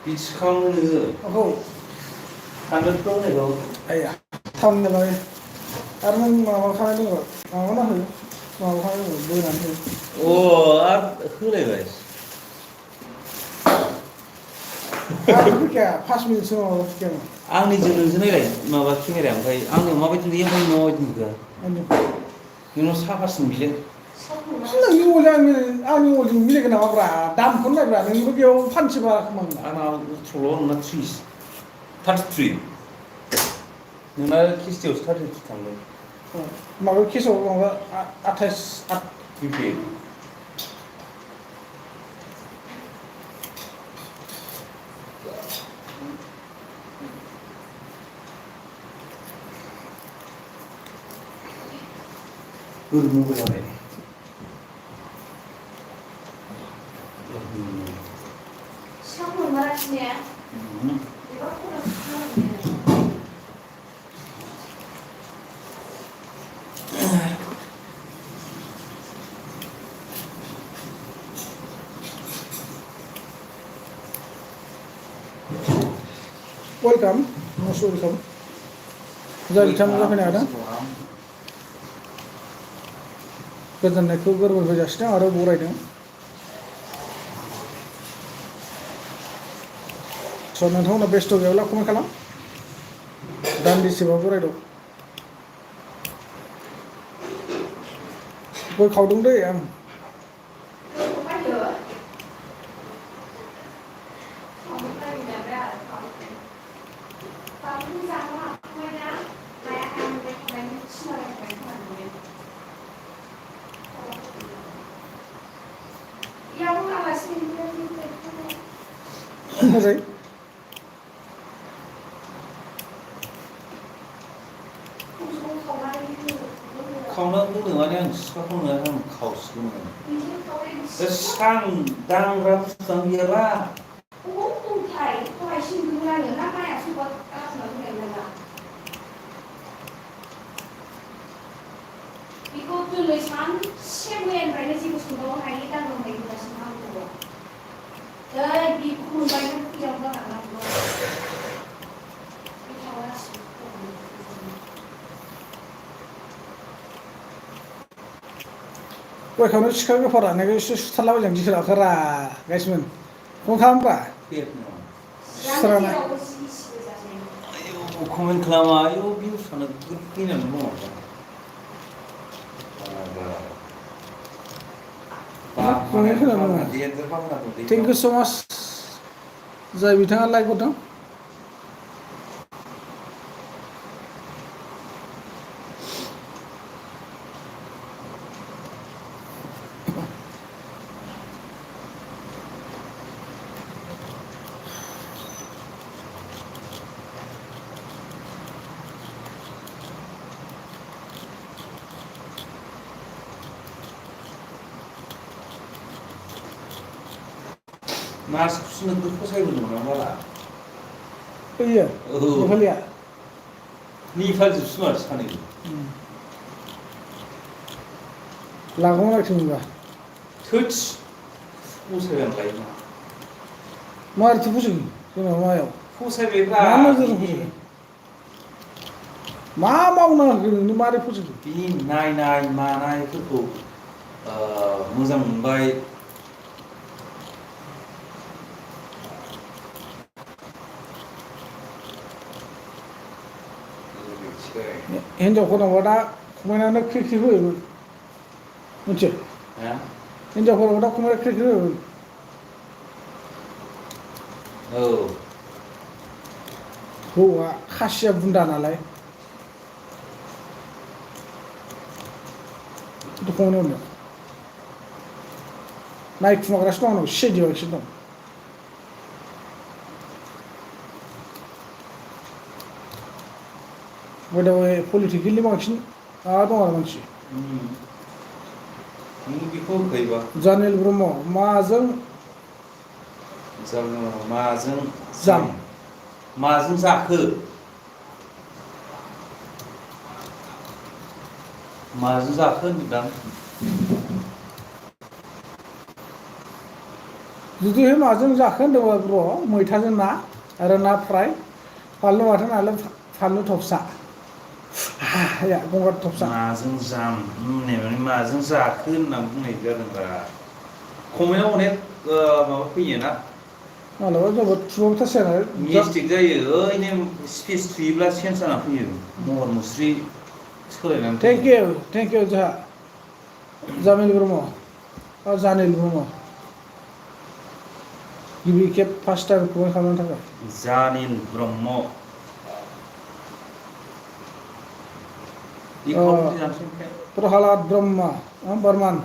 Biskang Oh, Hundred Pro nego. ayah. Tahun ni lagi. Arman mau kau ni kau, mau mana tu? Mau kau ni bukan tu. Oh, who guys? Aku kaya 5 minit semua kaya. Angni jenuh mawa kira angkai angni mawa itu dia angkai mawa itu juga. Anu. Ini siapa sendiri? Senang ni orang milik kena apa? Dam pun ada. Ni begitu fancy bah kemana? Anak tolong nak 33. Nuna Kristios 33 tanggal. Mau kisah orang atas BP. Guru berapa ini? Siapa marahnya? Welcome, most welcome. Jadi macam apa ni ada? Goजोननायखौ गोरबोनिफ्राय जासिदों आरो बरायदों। स' नोंथांमोना बेस्थ' गैयाब्ला comment खालाम। दान्दिसेबाबो बरायदों। गय खावदों दै आं। मोजां खावना बुंदों माने आं सिखाखौनो आं खावसिगौमोन दा सां दांग्रा बुस्थुआनो गैयाबा बेखौ दिनै सानसे मैयानिफ्रायनो जेबो संदावनो हायि दांग्रोमनाय होगासिनो आंखौ बेखौ मोनबाय नों फैयाव जानांगौ गय खावनो सिखा गोफार लानायखौ एसे सुथारलाबायजां गिखाराखोरा गाइसमोन फन खालामबा सुथाराना आयौ कमेन्ट खालामा आयौ भिउसानो फैनानै दङ थेंक इउ स' माच जाय बिथाङा लाइक हरदों मासखौसो नोगोद फसायबोदोंमोन आं बाला फैयो नेपालिया नेपालजोबसो माथो सानैबो लागौमोन आरोखि मोनबा थोदस फसायबाय लायोना मारैथो फसायो जोंनाव मायाव फसायबायब्रा मा नोजोरजों फसायो मा मावना होखो नोंनो मारै फसायखो बिनि नायनाय मानायफोरखौ मोजां मोनबाय हिनजावफोरनावबा दा खमायनानै ख्रि ख्रि होयोमोन मिथियो हिनजावफोरनाव दा खमायना ख्रि ख्रि होयोमोन औ हौवा खासिया बुन्दा नालाय खमायना होनो नायखुमाग्रासो दं आंनाव सिआइडि बांसिन दं बायदावे पलिटिकेलि बांसिन माबा दं आरो मानसि नों बेखौ होखायोबा जानिल ब्रह्म माजों माजों जाखो होनदां जुदि माजों जाखो होनदोंबा ब्र' मैथाजों ना आरो ना फ्राय फानलु बाथोन आरो फानलु थबसा गंगार थबसा माजों जाम माने माजों जाखो होनना बुंनाय जादोंब्रा कमेन्टआव अनेक माबा फैयोना मालाबा जोबोद थुबावथारसै आरो मिस्टेक जायो ओरैनो स्पेस थुयोब्ला चेन्ज जाना फैयो महर मुस्रि सोलायनानै फैयो थेंक इउ जोंहा जामिल ब्रह्म जानिल ब्रह्म गिबि खेब फार्स्ट टाइम कमेन्ट खालामनो थाखाय जानिल ब्रह्म प्रहलाद ब्रह्म बर्मान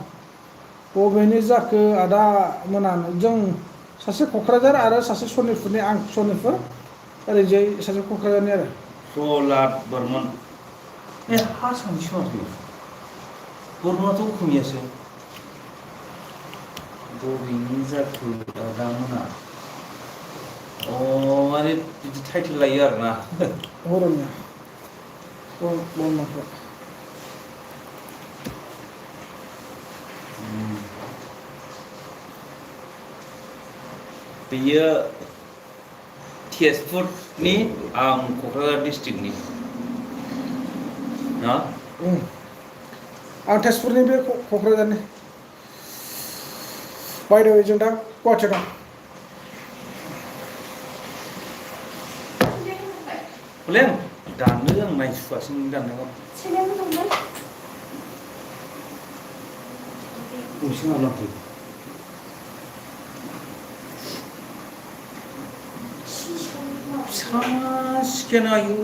बबेनि जाखो आदा मोनानो जों सासे क'क्राझार आरो सासे सनितपुरनि आं सनितपुर ओरैजाय सासे क'क्राझारनि आरो प्रहलाद बर्मन हारसानिसो माथो बर्मनाथ' असमियासो बबेनि जाखो आदा मोना माने बिदि टाइटेल लायो आरोना बर'निया बर्माफ्रा बेयो तेजपुरनि आं क'क्राझार डिस्ट्रिक्टनि ना आं तेजपुरनि बे क'क्राझारनि बायद' जों दा गुवाहाटियाव दं हले दाननो आं नायसुवासै नों दाननांगौ गंसे माब्लांखो सिकेन आयु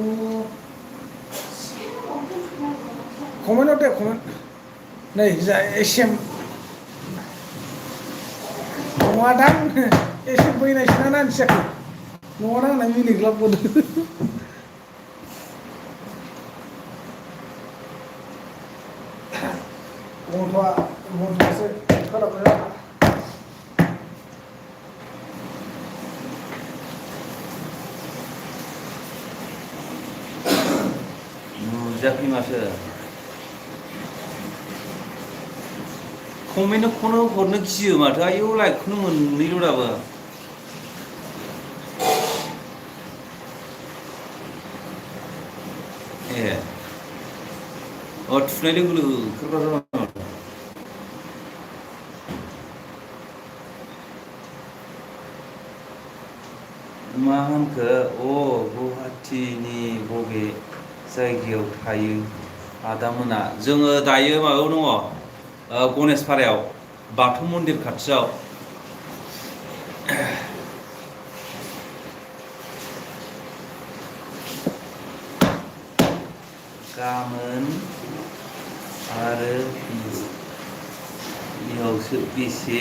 कमेन्टआव दे कमेन्ट नै जा एसे नङादां एसे बैनायसोना नानसियाखै नङादां आंना मिनिग्लाबबोदों बन्थ'आसो खालामनो नुजाखै माथो कमेन्टखौनो हरनो गियो माथो आयौ लाइकखौनो मोननैल' दाबो ए थुनाय लोगो लोगो ओंखारग्रा मा होनखो गुवाहाटीनि बबे जायगायाव थायो आदामोना जोङो दायो माबायाव दङ गनेशपारायाव बाथौ मन्दिर खाथियाव गामोन आरो बेयावसो बेसे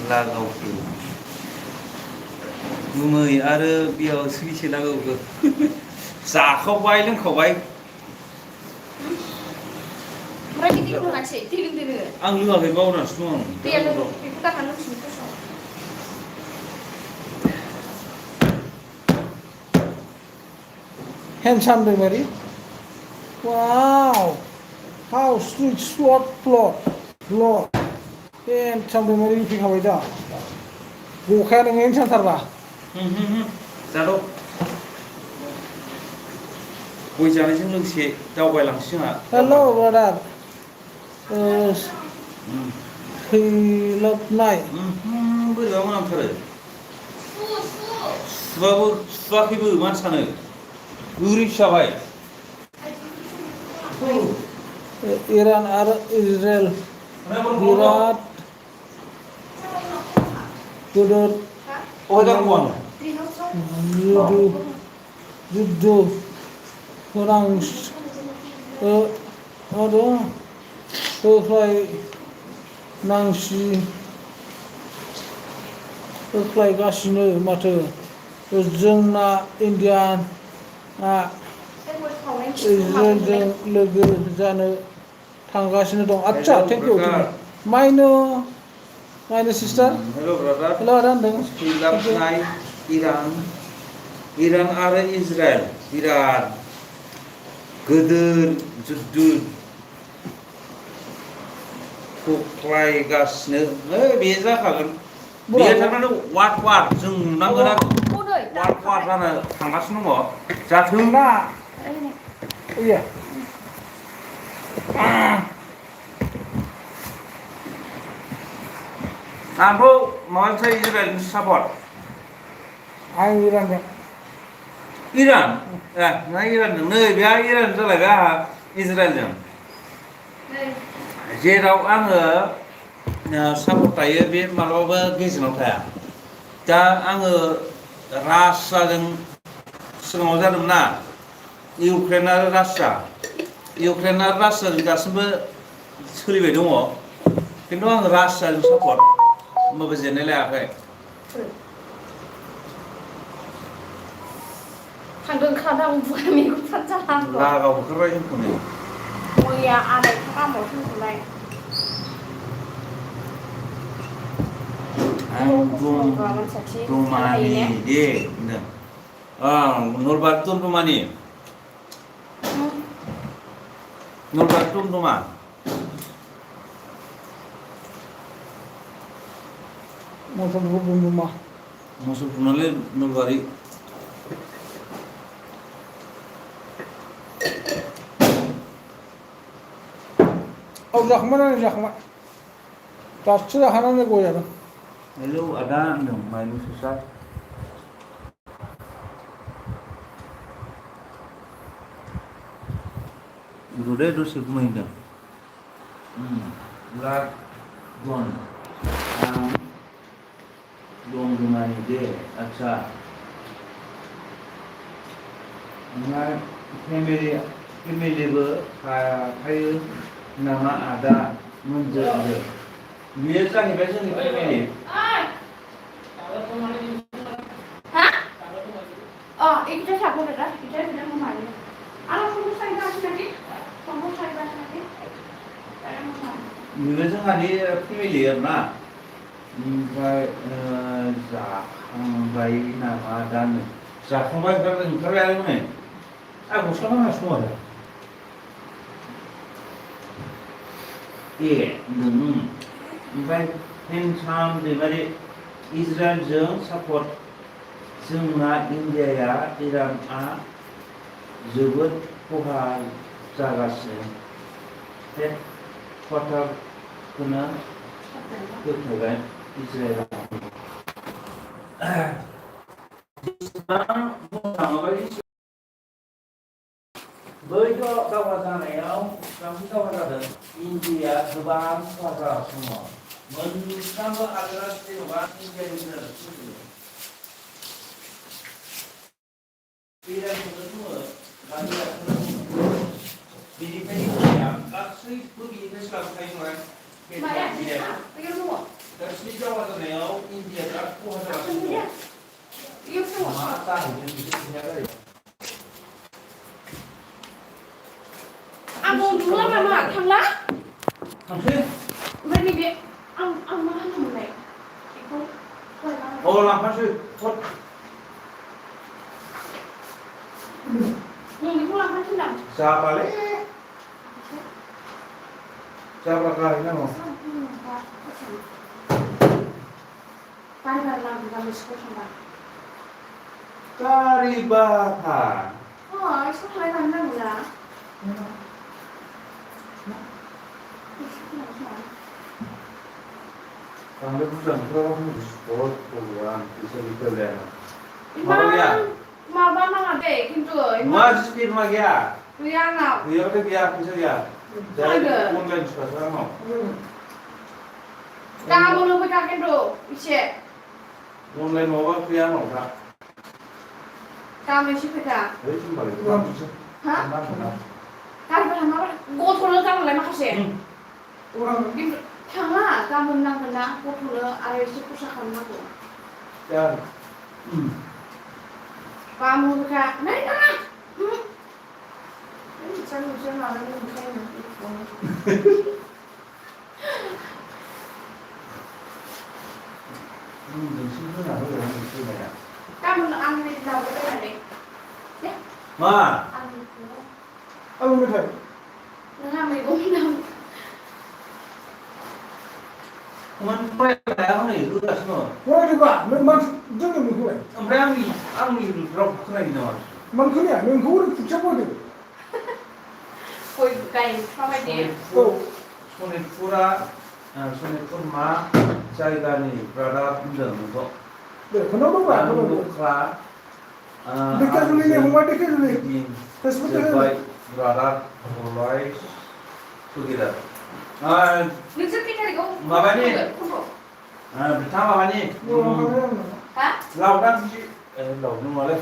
लागावखो गुमै आरो बेयावसो बेसे लागावखो जाखावबाय लोंखावबाय आं लोङाखै बावनानैसो दं handsome memory wow how sweet slot plot handsome memory फैखाबाय दा गखाया नोङो handsome जाद' गय जानायजों लोगोसे दावबायलांसै जोंहा hello brother खैलोबनाय बोरैबा मोनामथारो सुवाखैबो मानसियानो ओरैसो जाबाय इरान आरो इजराइल बिराद गिदिर जुद्ध होख्लायगासिनो माथो जोंना इन्डियाना इजराइलजों लोगो जानो थांगासिनो दं आच्छा थेंक इउ माइनो सिस्टार हेल' आदा होनदों खैलाबनाय इरान आरो इजराइल बिराद गोदोर जुद्ध होख्लायगासिनो बे जाखागोन बियो थारमाने वार जों नुनांगोन आरो वार जानो थांगासिनो दङ जाथों ना iya आंथ' माबानिफ्राय इजराइलनि सापर्ट आं इरान ना इरानजों नै बेहा इरान जालायबाय आंहा इजराइलजों जेराव आङो सापर्ट थायो बे मालाबाबो गेजेराव थाया दा आङो रासियाजों सिगाङाव जादोंमोन ना इउक्रेन आरो रासिया रासियाजों दासिमबो सोलिबाय दङ खिन्थु आङो रासियाजों सापर्ट होमबाबो जेननाय लायाखै थांदों खादां बुगा मेगन फानजालांगौ लागाव ओंखारबाय जोंखौ नै मैया आदायखौ गामाव थोनथ'लाय दमानि दे नलबारि दमानि दमा मोसौ बुनालै नलबारि जाखांबाय जाखांबाय दासो जाखानानै गय जादों हेलौ आदा होनदों माइलु सुसा रुदे दसे गुमैदों बिराद दं आं दंमानि दे आच्छा ओमफ्राय फेमिलिबो थायो नामा आदा मोनजों बियो जाहैबाय जोंनि फेमिलि इटा साबो दा इटा माने आरो फुंखौ साइबासिनाखि बियो जोंहानि फेमिलि आरोना ओमफ्राय जाखांबाय नामा दा नै जाखांबाय ओंखारबायानो नै आं गस्ला गानगासिनो दं आरो ओमफ्राय हेमसाम दैमारि इजराइलजों सापर्ट जोंना इन्डियाया इरानआ जोबोद खहा जागासिनो बे क्वार्टारखौनो होखाबाय इजराइलआ बैथ' दावहा जानायाव बांसिन दावहा जादों इन्डिया गोबां खहा जागासिनो दङ मोनफ्रोमबो हादोरा जेन'बा इन्डियानि बेनिखायनो गासैबो बिनिफ्रायसो लाबोखायो नङा गासै दावहा जानायाव इन्डिया बिराद खहा जागासिनो दं मा जाहैदों बिसोर आं उन्दुला नामा थांला थांसै ओमफ्राय नैबे आं मा होनोमोनलाय बेखौ लांफासै नोंनिखौ लांफासै होनदां जाबालै जाब्ला गाहैनांगौ गारि बाहा एसे थांलाय नांगौ ना बांद्राय बुरजा ओंखाराबा बहुत भगवान इसोरनि खोलाया माबा गैया माबा नाङा दे खिन्थु मा जिपे मा गैया गैया आंनाव गैयाबाथाय गैया फैसा गैया अनलाइन सो आंनाव गाबोन होफै था खिन्थु एसे अनलाइन नङाबा गैया आंनाव दा गाबोन एसे फैथा हा गाबोन थाङाबा गथ'नो गाबोनलाय माखासे खिन्थु थाङा गाबोन नांगोन ना गथ'नो आरो एसे खरसा खालामनांगौ गाबोन होफैखा नै थाङा नोंसोर माबानो ओंखायनो गाबोन आंनि लाबोलायनानै मा आलु मेथाइ नोंहा मैगं दं फरायनाया हनै होगासिनो दं फरायदोंबा नों मा जोंनो मोनखौलाय ओमफ्राय आंनि रावखौ खोनायो नामा मान खोनाया नोंखौ ओरै खुथिया फरायदों गय गायफ्राबायदि सनितपुरा सनितपुर मा जायगानि रादाब होनदों नोंखौ दे खोनादोंबा दख्ला ढेकियाजुलिनि फंबाय ढेकियाजुलि फेसबुक जोब्बाय रादाब हरबाय सुगिदार नोंसोर खै थारिखआव माबानि बिथाङा माबानि हा लावदां लावदां नङालै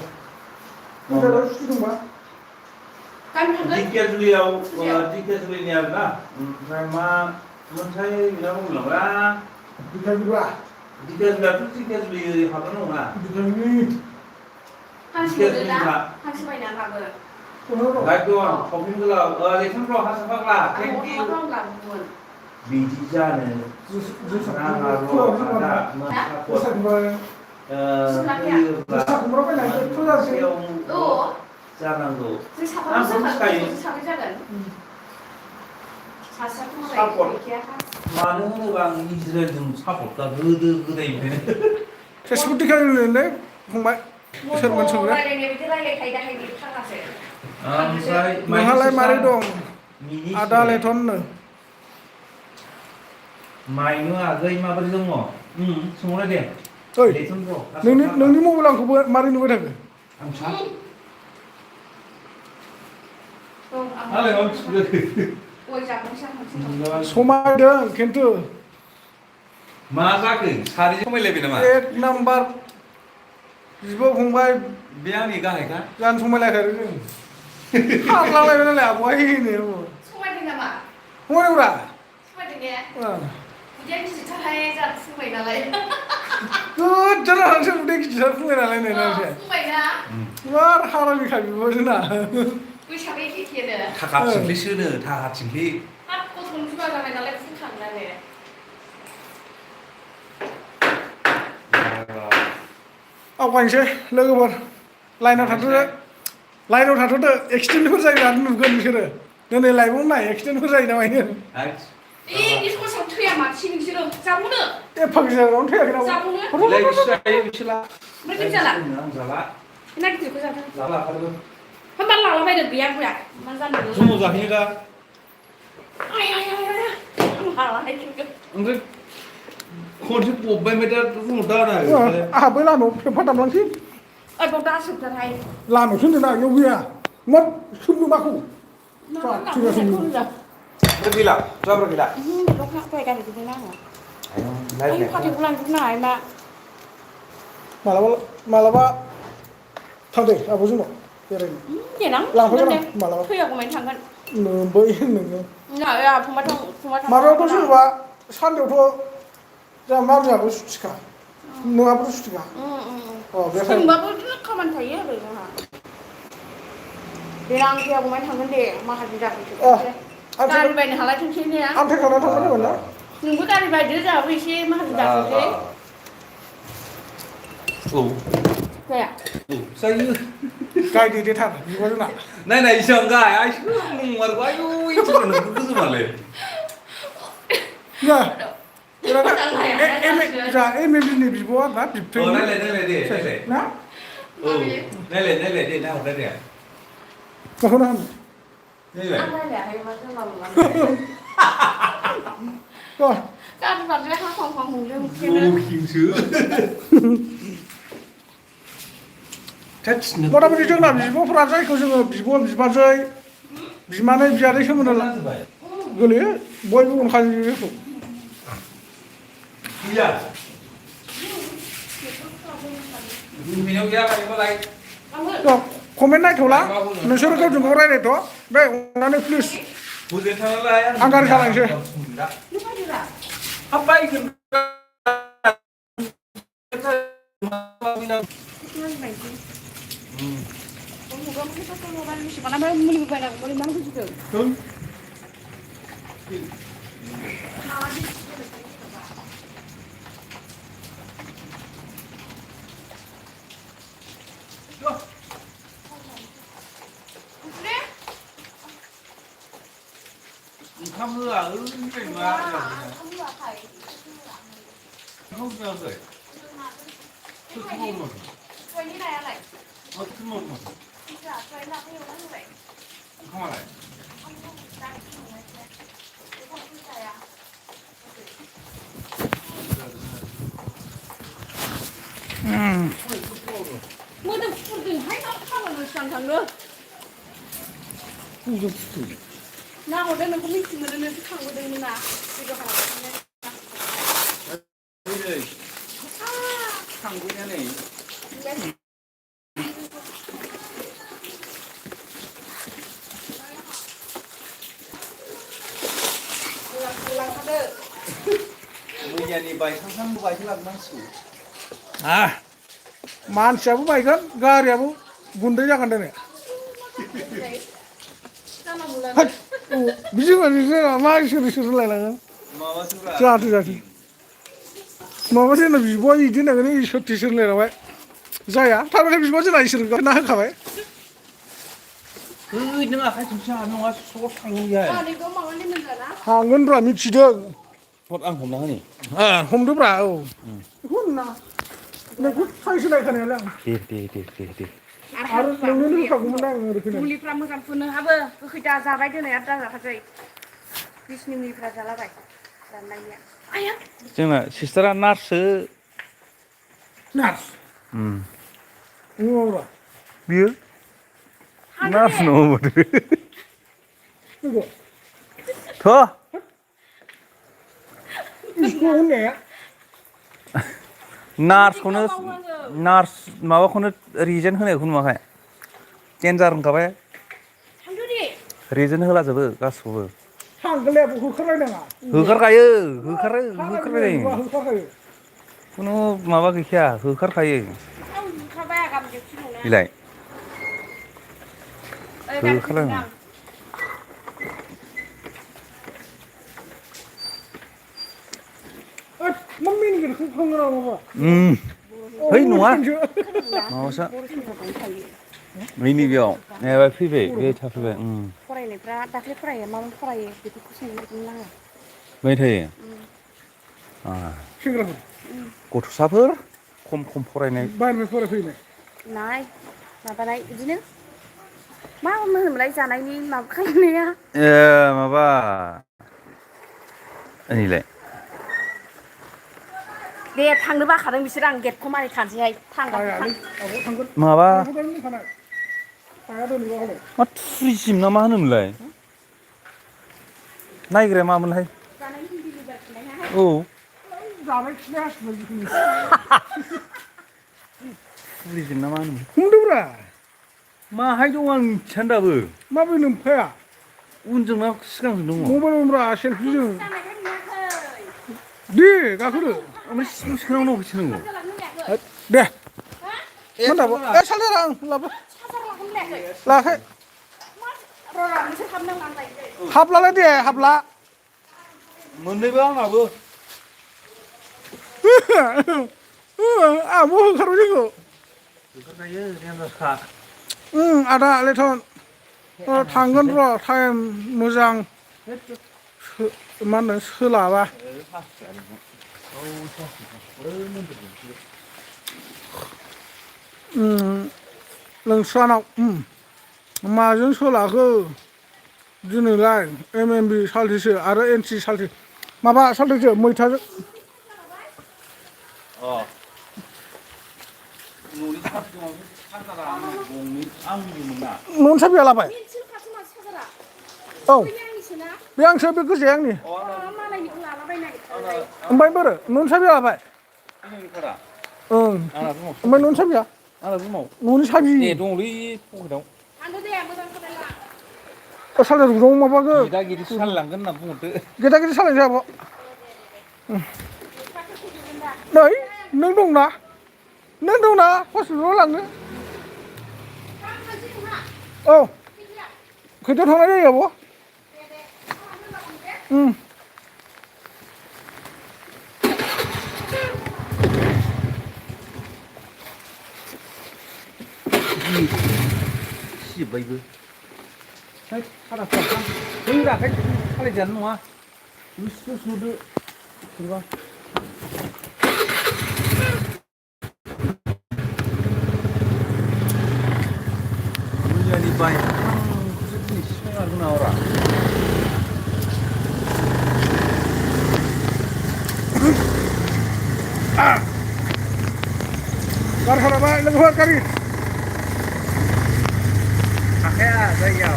ढेकियाजुलिनि आरोना ओमफ्राय मा मोनथाय बिना बुंलांब्रा ढेकियाजुलियाथ' ढेकियाजुलि ओरै हाबा नङा हांसो बायना लाबो गायदन शपिं गोलाव लेखनफ्राव हारसा फाग्ला थेंक इउ बिदि जानो जानांगौ मानो होनोबा आं इजराइलजों सापर्टखा गोदो गोदायनिफ्रायनो फेसबुक ढेकियाजुलिलै फंबाय सोरमोन सोंग्रा ओमफ्राय नोंहालाय मारै दं आदा लेथननो माइनु आगै माबोरै दङ सोंहरनाय दे ओइ नोंनि मबाइल आंखौबो मारै नुबाय थाखो आं सा आंलाय मा मिथिखो समायदों खिन्थु मा जाखो सारिजों समायलायबाय नामा एक नाम्बार बिब' फंबाय बे आंनि गाहायखा जानो समायलायखादों जों खारलांलायबाय नालाय आब'आ हैनो समायदों नामा समायदोंब्रा समायदों ने उदैया गिदिरथारहाय जोंहा फुंबाय नालाय गोज्जोन हांसो उदै गिदिर फुंबाय नालाय नै नांसै फुंबायना मार हारामिखा बिब' जोंना बैसागो एखेनो थाखा थिंख्लिसोनो थाखा थिंख्लि हाब गथ'नि बिमा जाबाय नालाय फुंखांनानै आवगायनोसै लोगोफोर लाइनाव थाथ'दो एक्सिडेन्टफोर जायोब्ला नुगोन बिसोरो दिनै लाइभआव नाय एक्सिडेन्टफोर जायो नामा बेनो बे समाव थैया मानसि नोंसोरो जाबावनो एफा गिदिरावनो थैयाखै नामा बिलाइ जायो बिसोरला ओमफ्राय नों जाला आं जाला ना गिदिरखौ जाथों जाला खारगोन होमबा लालाबायदों गैया गैया मा जानो समाव जाहैयो दा ओमफ्राय खनसे गब्बाय ओमफ्राय दा बुंहरदा आंहा बै लामायाव फेंफा दामलांसै ओइ बाव दासोबथारहाय लामायाव सोंदों आं बेयाव गैया मा सोंनो माखौ गैला जाब्रा गैला मालाबा थांदो आब' जोंनाव बेरायनो लांफैगोन आं मालाबा फैयागौमानि थांगोन बै नोङो माबायावथ' सोरबा सानदेआवथ' जोंहा मामियाबो सुथिखा नोंहाबोथ' सुथिखा सोंबाबो खामानि थायो आरो जोंहा देनां फैयागौमानि थांगोन दे माहाजोन जाफैसै गारि बायनो हालायथोंसै ने आमथेखांना थांगोन होनबा ना नोंबो गारि बायदो जोंहाबो एसे माहाजोन जाफैसै औ जाया जायो गाय दैदेथार बिबा जोंना नायनाय इसेबां गाय आइसो नंमारगौ आयु इन्टारनेट नोंखौ गोजोमालै एमएलनि बिब'आ ना नायलाय दे नायलाय ना औ नायलाय दे नाहरलाय दे माखौ नाहरनो नायलाय आं नायलायाहाय मा जानला गारि बारबाय हां हमदों जकिंसो मथा मथि जोंना बिब'फोरा जायखौ जोङो बिब' बिबाजै बिमानै बियादै सोमोन्दो गोलैयो बयबो अनखायो बेखौ गैया बिनाव गैया बायबालाय कमेन्ट नायथ'ला नोंसोरो गावजों गाव रायलायथ' बे अननानै प्लिज आं गारि सालायनोसै ओंखाम होआ ओरैनो Không giờ rồi. Tôi không mua một. Quay như này lại. Tôi không mua một. Dạ, quay là nhiều lắm như vậy. Không lại. Ông không đang tìm người thế. Thế không cứ chạy à? Mưa đừng hay nó không là người sẵn sàng nữa. Không dùng thử. Nào ở đây nó cũng biết người đây nó thằng ở đây nữa. Bây giờ họ Đây đây. Thằng của nhà này. Bây giờ bài sang bài thì làm năng suất. मानसियाबो बायगोन गारियाबो गुन्दै जागोन दिनै बिदिनो मा इसोर रायलाङो जाथो जाथो माबा जोंना बिब'आ बिदि होननांगोन इसोर थिसोर रायलायबाय जाया थारमाने बिब'आ जोंना इसोर गारना होखाबाय नों आखाइ थुमसा नङा स' थांगौया थांगोनब्रा मिथिदों आं हमना होनि हमदोब्रा औ बेखौ होनना नोंखौ साइसो नायखानायालाय दे आरो नोंनो होखागौमोन आं ओरैनो मुलिफ्रा मोजां फुनो हाबो गोखै दा जाबाय दोनै आरो दा जाखासै बिसनि मुलिफ्रा जालाबाय दाननायनिया आया जोंना सिस्टारा नार्ससो नार्स नङाब्रा बियो नार्स नङा माथो नंगौ थ' इसोरखौ होननाया नार्सखौनो नार्स माबाखौनो रिजेन होनायखौ नुवाखै केन्सार होनखाबाय रिजेन होलाजोबो गासिखौबो थांगोनलै होखारलायनाङा होखारखायो होखारलायो होखारखायो खुनु माबा गैखाया होखारखायो बिलाय होखारलायो मम्मीनि गिदिरखौ खांगोन नामा है नङा माबासो नैबेयाव माबा फैबाय बे थाफैबाय फरायनायफ्रा दाख्लै फरायो मा फरायो बेफोरखौ सोंनो नाङा बै थायो सेंग्राफोर गथ'साफोर खम फरायनाय बाहेरनिफ्राय फरायफैनाय नाय माबानाय बिदिनो मा होनोमोनलाय जानायनि माबा खालामनाया माबा नैलाय दे थांनो बाखादों बिसोर आं गेटखौ मारै खानोसैहाय माबा मा टुरिजिम ना मा होनोमोनलाय नायग्राया मामोनलाय औ टुरिजिम ना मा होनोमोन हमदोब्रा माहाय दं आं मिथिया दाबो माबोरै नोमफाया उनजों ना सिगांजों दङ मबाइल हमब्रा सेलफिजों दे गाखोदो ओमफ्राय सिगां सोनांगौ होसोनांगौ दे मा दाबो सालदार आं लाबो लाखै हाबलालाय दे हाबला मोननैबो आंनाबो आंबो होखारबाय जोंखौ होखारखायो देन्जारखा आदा लेथन थांगोन र' टाइम मोजां मा होनो सोलाबा नोंस्रानाव माजों सोलाखो दिनैलाय MMB साल्टिसो आरो NC साल्टि माबा साल्टिसो मैथाजों न'नि साबिया लाबाय औ बे आंसो बे गोजाया आंनि ओमफ्राय बोरो न'नि साबिया लाबाय ओं ओमफ्राय न'नि साबिया न'नि साबि दंलै पकेटाव सालाय रुगाव माबागो गिदा गिदि सालायलांगोन होनना बुंहरदो गेदा गिदि सालायनोसै आब' नै नों दंना हस्पिटालाव लांनो औ खैथायाव थांनाय जायो आब' सिजोब्बायबो खादाफ्रा राखाय सालायजानो नङा सुदो सोरबा Dubai. Ini guna orang. Gar hara ba lebar kari. Akhirnya saya.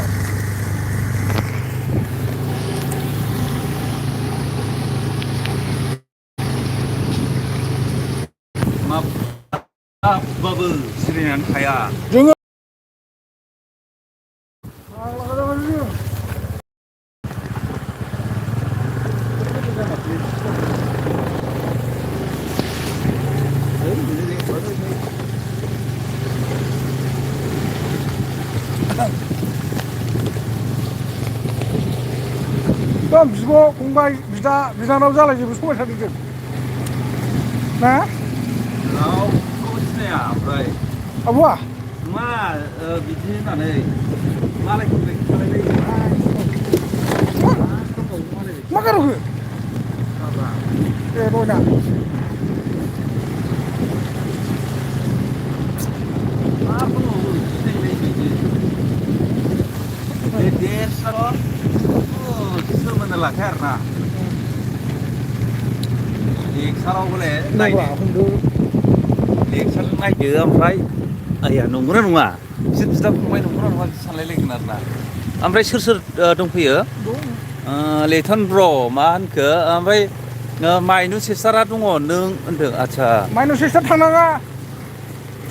Maaf, bubble seringan kaya. Jangan. Bang, bibo fंबाय बिदा बिनानाव जालायजोबो समायथारदों जों ना Kau sini ya, Bray. आब'आ Ma, bikin mana? Malah kita lagi. मा गार'खो ए बयना karena Leksaraव boleh नायबा हमदो Leksar naयदो ओमफ्राय आया नंगौना नङा बिसोर बिदा फंबाय नंगौना नङा सानलायलायगोन आरोना ओमफ्राय सोर सोर दंफैयो लेथन ब्र मा होनखो ओमफ्राय माइनु सिस्टारा दङ नों होनदों आच्छा माइनाव सिस्टार थांनाङा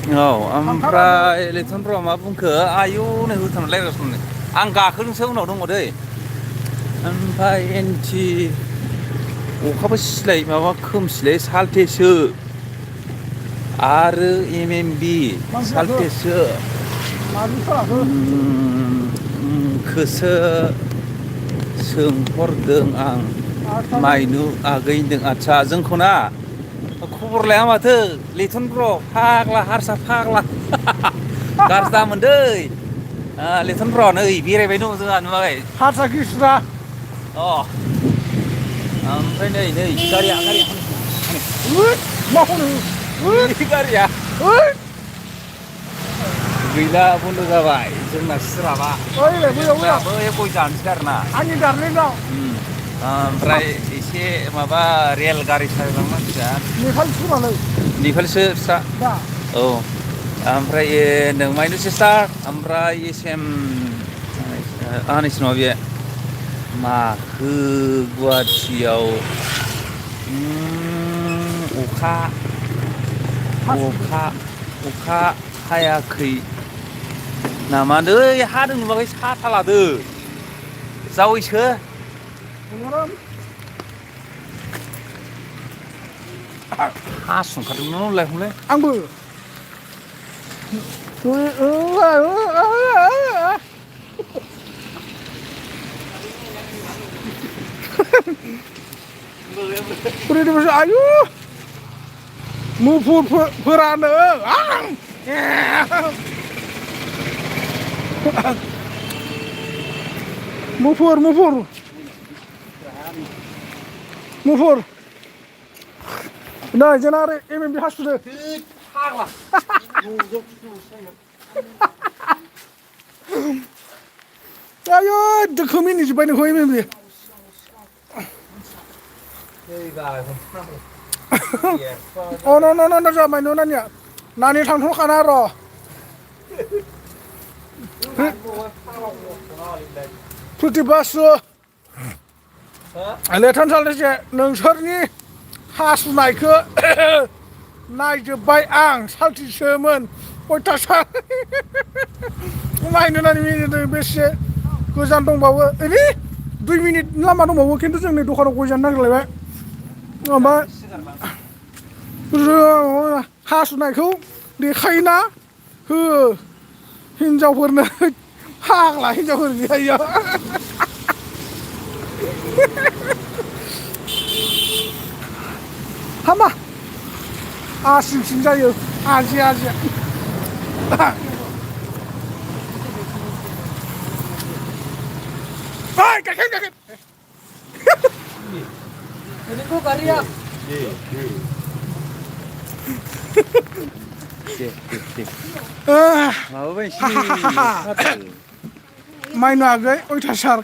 औ ओमफ्राय लेथन ब्र मा बुंखो आयौ नै होथारनानै रायज्लायगासिनो आं गाखोदोंसो उनाव दङ दै ओमफ्राय एन्टि अखाबो सिलाय माबा खोमसिलाय साल्थेसो आरो एमएमबि साल्थेसो खोसो सोंहरदों आं माइनु आगै होनदों आच्छा जोंखौ ना खबर लाया माथो लेथन ब्र फाग्ला हारसा फाग्ला गाज्रि दामोन दै लेथन ब्र नै बेरायबाय दं जोंहा नुवाखै हारसा गिस्रा ओमफ्राय नै गारिया मा होनो गारिया गैला बन्द जाबाय जोंना सिराबा जोंनाबो गय जानोसै आरोना आंनि दार्लिंआव ओमफ्राय एसे माबा रेल गारि सालायलांनांसिगोन नेपालसो खोमालै नेपालसो फिसा औ ओमफ्राय नों माइनु सिस्टार ओमफ्राय एसएम आंनिसो नङा बे माखो गुवाहाटियाव अखा हायाखै नामा दै हादों नुवाखै साथा लादो जावैसो हासुंखादोंमोन लायखौलाय आंबो Udah ayo mufuran mufur nah jangan MMB hasudah ayo dekemin ini sebanyak MMB oh no sama ini nanya nani tanggung kana ro putih basu letan salesnya nongsorni hasunaikho नायजोबबाय आं साल्थिसोमोन अयथासार नायनो नानि मिनिट बेसे गोजान दंबावो ओरै 2 मिनिट लामा दंबावो खिन्थु जोंनि दखानाव गय जानो नागिरलायबाय ओमफ्राय हासुनायखौ देखायोना हो हिनजावफोरनो फाग्ला हिनजावफोर गैया हामा आसिं जायो आजि गाइखेर ini kok garia दे माबाबाय माइनो आगै अयथासार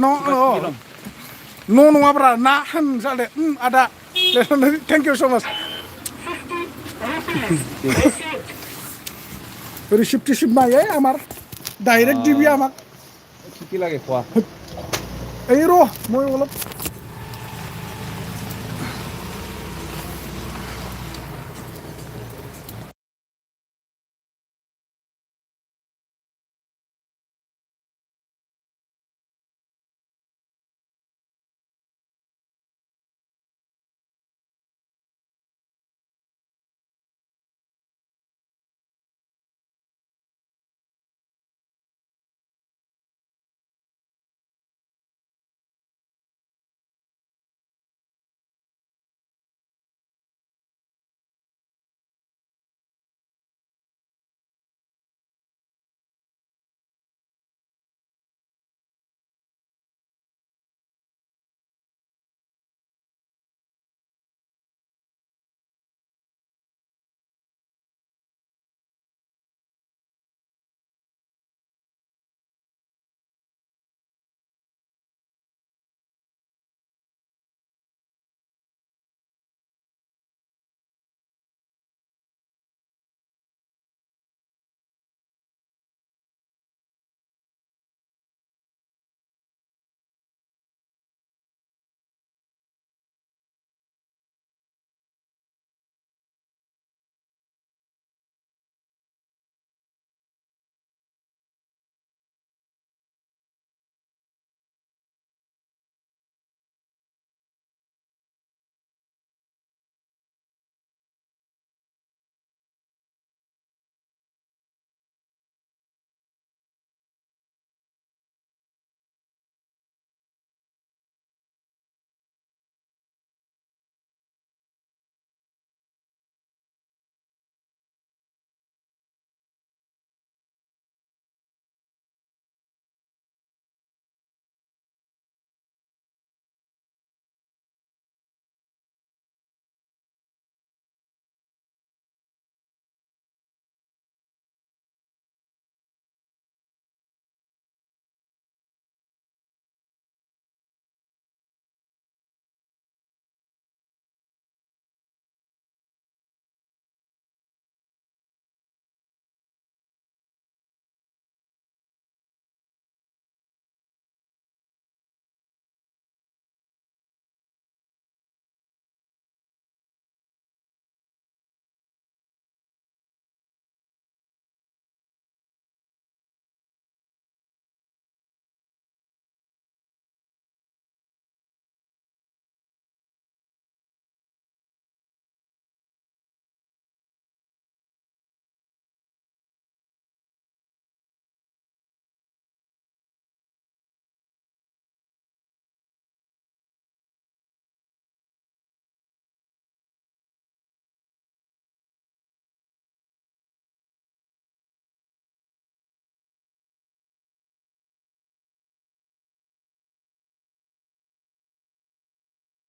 न' नङाब्रा ना होन जादे आदा थेंक इउ सो माच রিসিপ্ট টিসিপ্ট নাই আমার ডাইরেক্ট দিবি আমাক কি লাগে খোৱা এই ৰ মই অলপ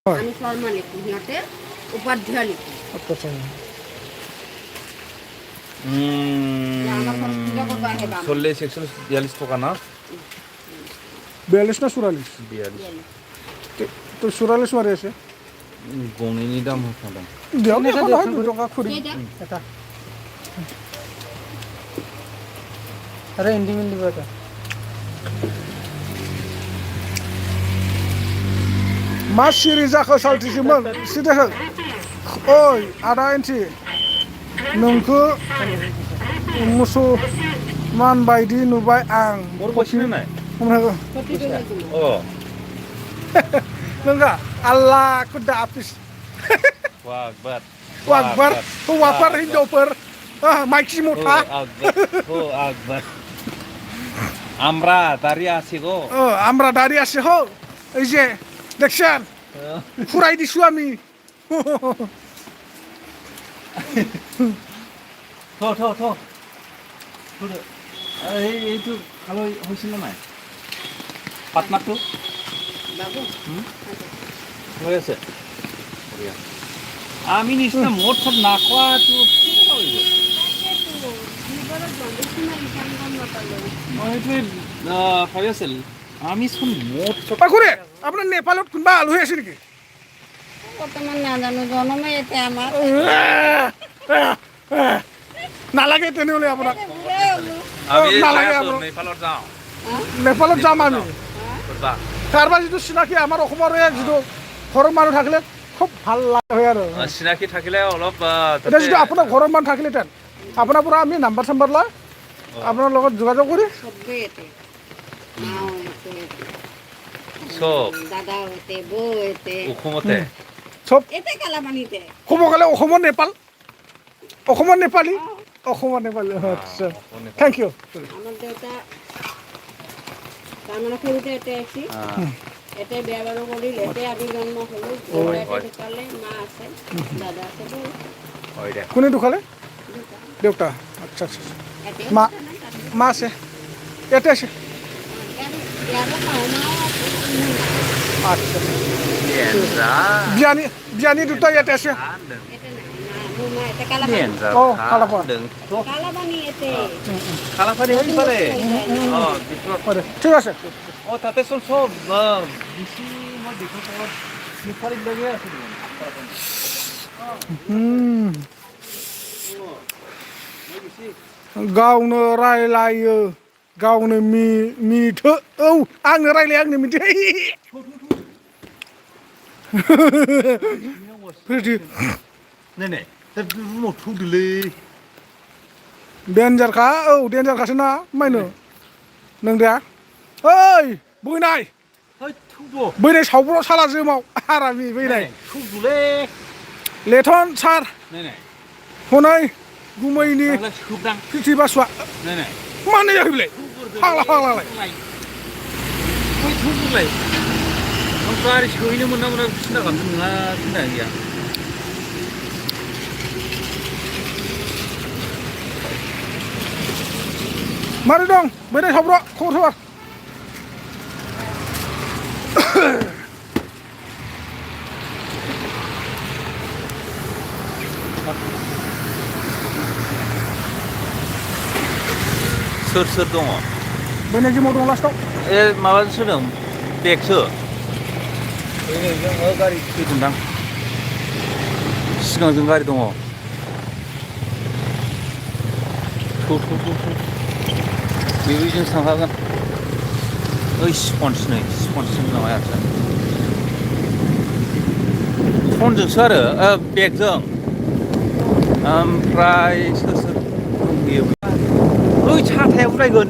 আমি শর্মা লিখি সিহঁতে উপাধ্যায় লিখি চল্লিছ 142 টকা না 42 না 44 তো 44 মারি আছে গণিনী দাম হয় দিও না 2 টাকা খুরি এটা আরে এন্ডিং দিব এটা Mas Syriza ke saltisiman, sidah. Oi, ada enti. Nungku musuh man baidi nubai ang. বৰপছিনে নাই অ Nengka, Allah kuda apis. Wakbar Wakbar, tu wapar hindoper. Maiksi mutha. Akbar আমরা দাঁড়িয়ে আছি গো আমরা দাঁড়িয়ে আছি হো এই যে দেখছেন ফুরাই দিছু আমি এইটো ভালো হৈছিল নাই পাটনাটো হৈ আছে আমি নিচিনা মোট সব নাখোৱাটো কেনেকুৱা হৈ গ'ল ভাবি আছিল আমি চোন মদ খুৰী আপোনাৰ নেপালত কোনোবা আলহী আছে নেকি বৰ্তমান নাজানো জনমে এতিয়া আমাৰ নালাগে তেনেহ'লে আপোনাক আমি নালাগে নেপালত যাওঁ নেপালত যাম আমি কৰবা কাৰোবাৰ যিটো চিনাকি আমাৰ অসমৰে যিটো ঘৰৰ মানুহ থাকিলে খুব ভাল লাগে হয় আৰু চিনাকি থাকিলে অলপ এতিয়া যিটো আপোনাৰ ঘৰৰ মানুহ থাকিলেহেঁতেন আপোনাৰ পৰা আমি নাম্বাৰ চাম্বাৰ লৈ আপোনাৰ লগত যোগাযোগ কৰি চবেই এতে মাও এতে চব দাদাও এতে বৌ এতে অসমতে চব এতে কালাপানীতে ক'ব গ'লে অসমৰ নেপাল অসমৰ নেপালী অসমৰ নেপালী আচ্ছা থেংক ইউ আমাৰ দেউতা তাৰমানে সৰুতে এতে আছি এতে বিয়া বাৰু কৰিল এতে আমি জন্ম হ'লো দেউতা এতে ঢুকালে মা আছে দাদা আছে বৌ হয় দে কোনে ঢুকালে দেউতা আচ্ছা আচ্ছা এতে মা মা আছে ইয়াতে আছে ইয়াৰ পাওনাও আছে আচ্ছা Nienza. বিয়ানী দুটা ইয়াতে আছে এতে নাই মোৰ মা এতে Kalapani Nienza. Oh, kalapa. Kalapani এতে Kalapani হৈ পাৰে ভিতৰত হয় দে ঠিক আছে তাতে চোন চব বেছি মই দেখো চব নিপাৰীত লাগি আছে गावनो रायलायो गावनो मिथो औ आंनो रायलाय आंनो मिथो नै नै दा रुमाव थौदोलै डेन्जारखा औ डेन्जारखासो ना मायनो नों दे ओइ बैनाय है थौद' बैनाय सावब्र' साला जोमाव आरामि बैनाय थौदोलै लेथन सार नै नै हनै गुमैनि सोबदां फिथि बासुआ नै नै मानो जाखै बेलाय फाग्ला फाग्लालाय बै थौदोलाय गारि सोहैनो मोना मोना सिन्था खालामदों नोंहा सिन्था गैया मारै दं बैनाय सावब्र' खबर सबर सोर दङ बैनाय जिमाव दं लास्टआव ए माबासो दं बेगसो बैनायजों गारि फैदोंदां सिगांजों गारि दङ थौ बेबो जों थांखागोन ओइ स्पन्स नामा आरो फनजोंसो आरो बेगजों ओमफ्राय सोर दंहैयो ओइ साथाया उरायगोन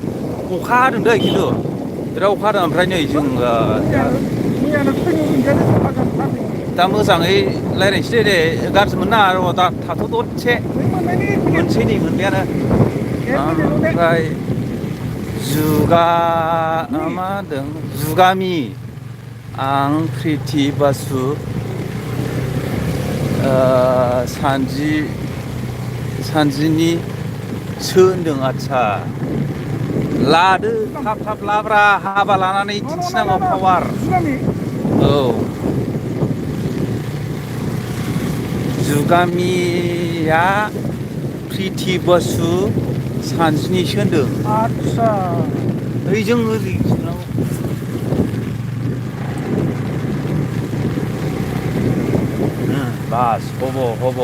अखा हादों दै खिन्थु बिराद अखा हादों ओमफ्राय नै जों दा मोजाङै रायज्लायनोसै दे गाज्रि मोनना र' दा थाथ' दसे मोनसै नै मोननायानो ओमफ्राय मा होनदों जुगामि आं प्रिति बासु सानजिनिसो होनदों आदसा लादो थाब लाब्रा हाबा लानानै दिन्थिनांगौ पावार औ जुगामिया प्रिति बासु सानजिनिसो होनदों आदसा ओइजों ओरै बास हब'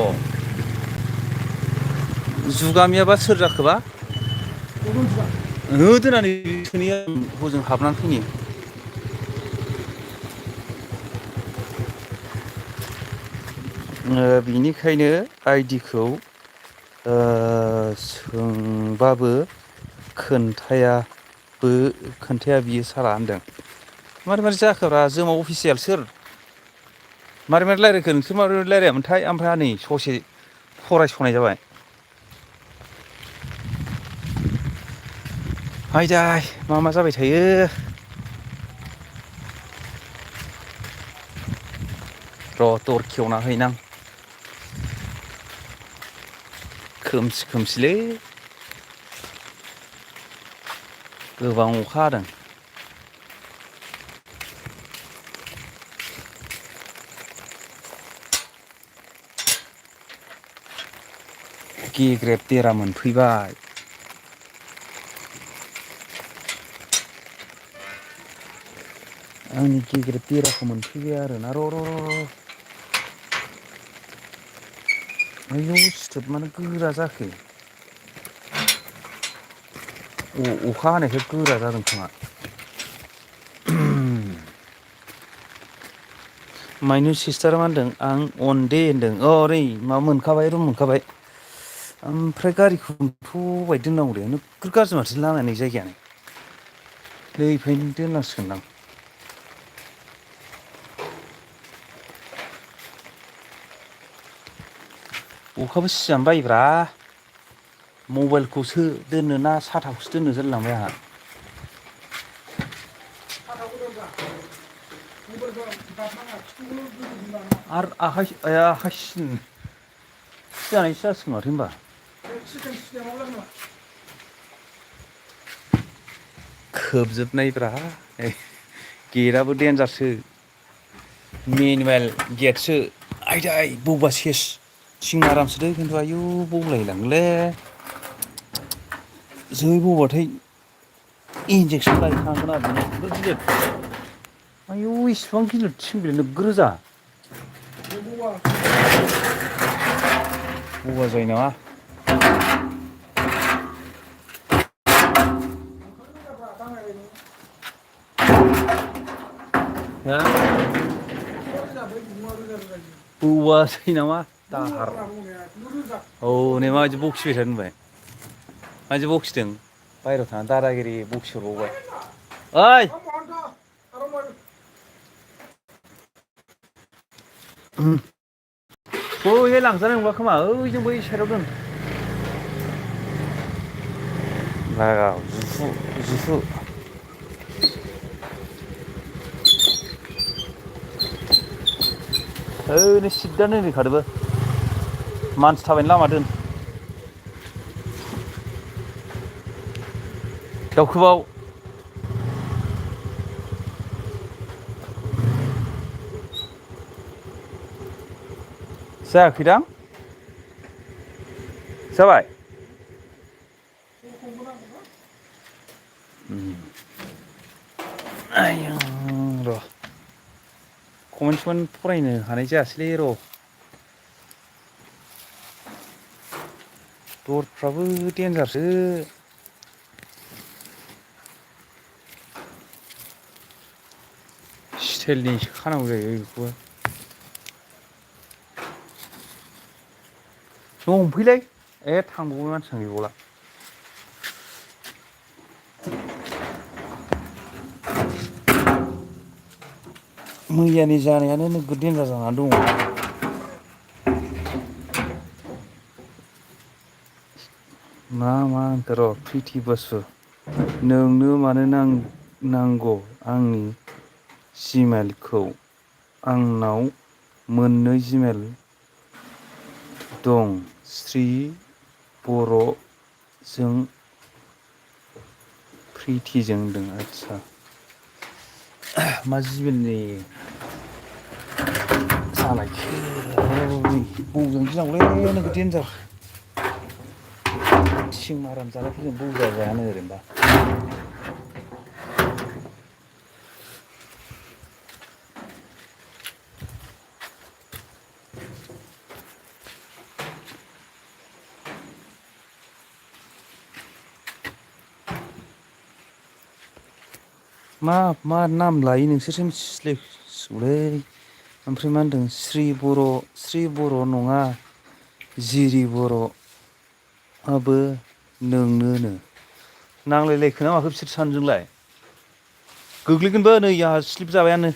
जुगामियाबा सोर जाखोबा दोनानै सोनिया हजों हाबनानै फैनि बिनिखायनो आइडिखौ सोंबाबो खोन्थाया बियो सारा होनदों मारै जाखोब्रा जोमाव अफिसियेल सोर मारै रायलायखो नोंसोर मारै रायलायामोनथाय ओमफ्राय नै ससे फरायस'नाय जाबाय हायदाय मा जाबाय थायो र' दर खेवना हैनां खोमसिलै गोबां अखा हादों गेग्रेब देरा मोनफैबाय आंनि गेजेर बेराखौ मोनफैबाय आरोना र' आयौ सिथोब मानो गोरा जाखो अखा हानायखाय गोरा जादों खोमा माइनु सिस्टारा मा होनदों आं अन दे होनदों नै माबा मोनखाबाय रुम मोनखाबाय ओमफ्राय गारिखौथ' बाय दोननांगौ दे नोगोर गाज्रि माथो लामानि जायगायानो नैफायनो दोननांसिगोनदां अखाबो सिजानो बायोब्रा मबाइलखौसो दोननो ना साथाखौसो दोननो जालायलांबाय आंहा आरो आखाइ सिजानायसो जासिगोन माथो होनबा खोबजोबनायब्रा गेटआबो देन्जारसो मेनुवेल गेटसो आयदै बौबा सेस थिं आरामसोलै खिन्थु आयु बौलायलाङोलै जै बौबाथाय इन्जेकसन लायखानांगोन आरो नोगोर गिलिर आयु इसिबां गिलिर थिं बेलाय नोगोर रोजा बौबा जायो नामा हा बौबा जायो नामा दाहार औ नै माबायदि बखिबाय थादों नुबाय माबायदि बखिदों बाहेरायाव थांना दादागिरि बखिहरबावबाय ओइ बैहाय लांजानाय नंला खोमा ओइजों बै साइडआव दोन लागाव जुफु नै सिद्दा दोनहैखादोबो मानसि थाबायनो लामा दोन दावखोबाव जायाखैदां जाबाय आयौ र' कमेन्टसमोन फरायनो हानाय जायासैलै र' दरफ्राबो देन्जारसो स्टाइलनिसो खानांगौ जायो बेखौबो न' हमफैलै थांबावबाय मानसियानो गैबावला मैयानि जानायानो नोगोद देन्जार जानानै दङ मा होनखो र' प्रिथि बासु नोंनो मानो नांगौ आंनि जिमेलखौ आंनाव मोननै जिमेल दं श्री बर'जों प्रिथिजों होनदों आदसा मा जिमेलनि जालायखो बौजों गिनांगौलै नोगोद देन्जार थिं आराम जानायफोरजों बौजाजायानो ओरैनोबा मा नाम लायो नोंसोरसो मिथिसिगौलै ओमफ्राय मा होनदों श्री बर' नङा जिरि बर'आबो नोंनोनो नांलायलायखो ना माखो बिसोर सानैजोंलाय गोग्लैगोनबो नै आंहा स्लिप जाबायानो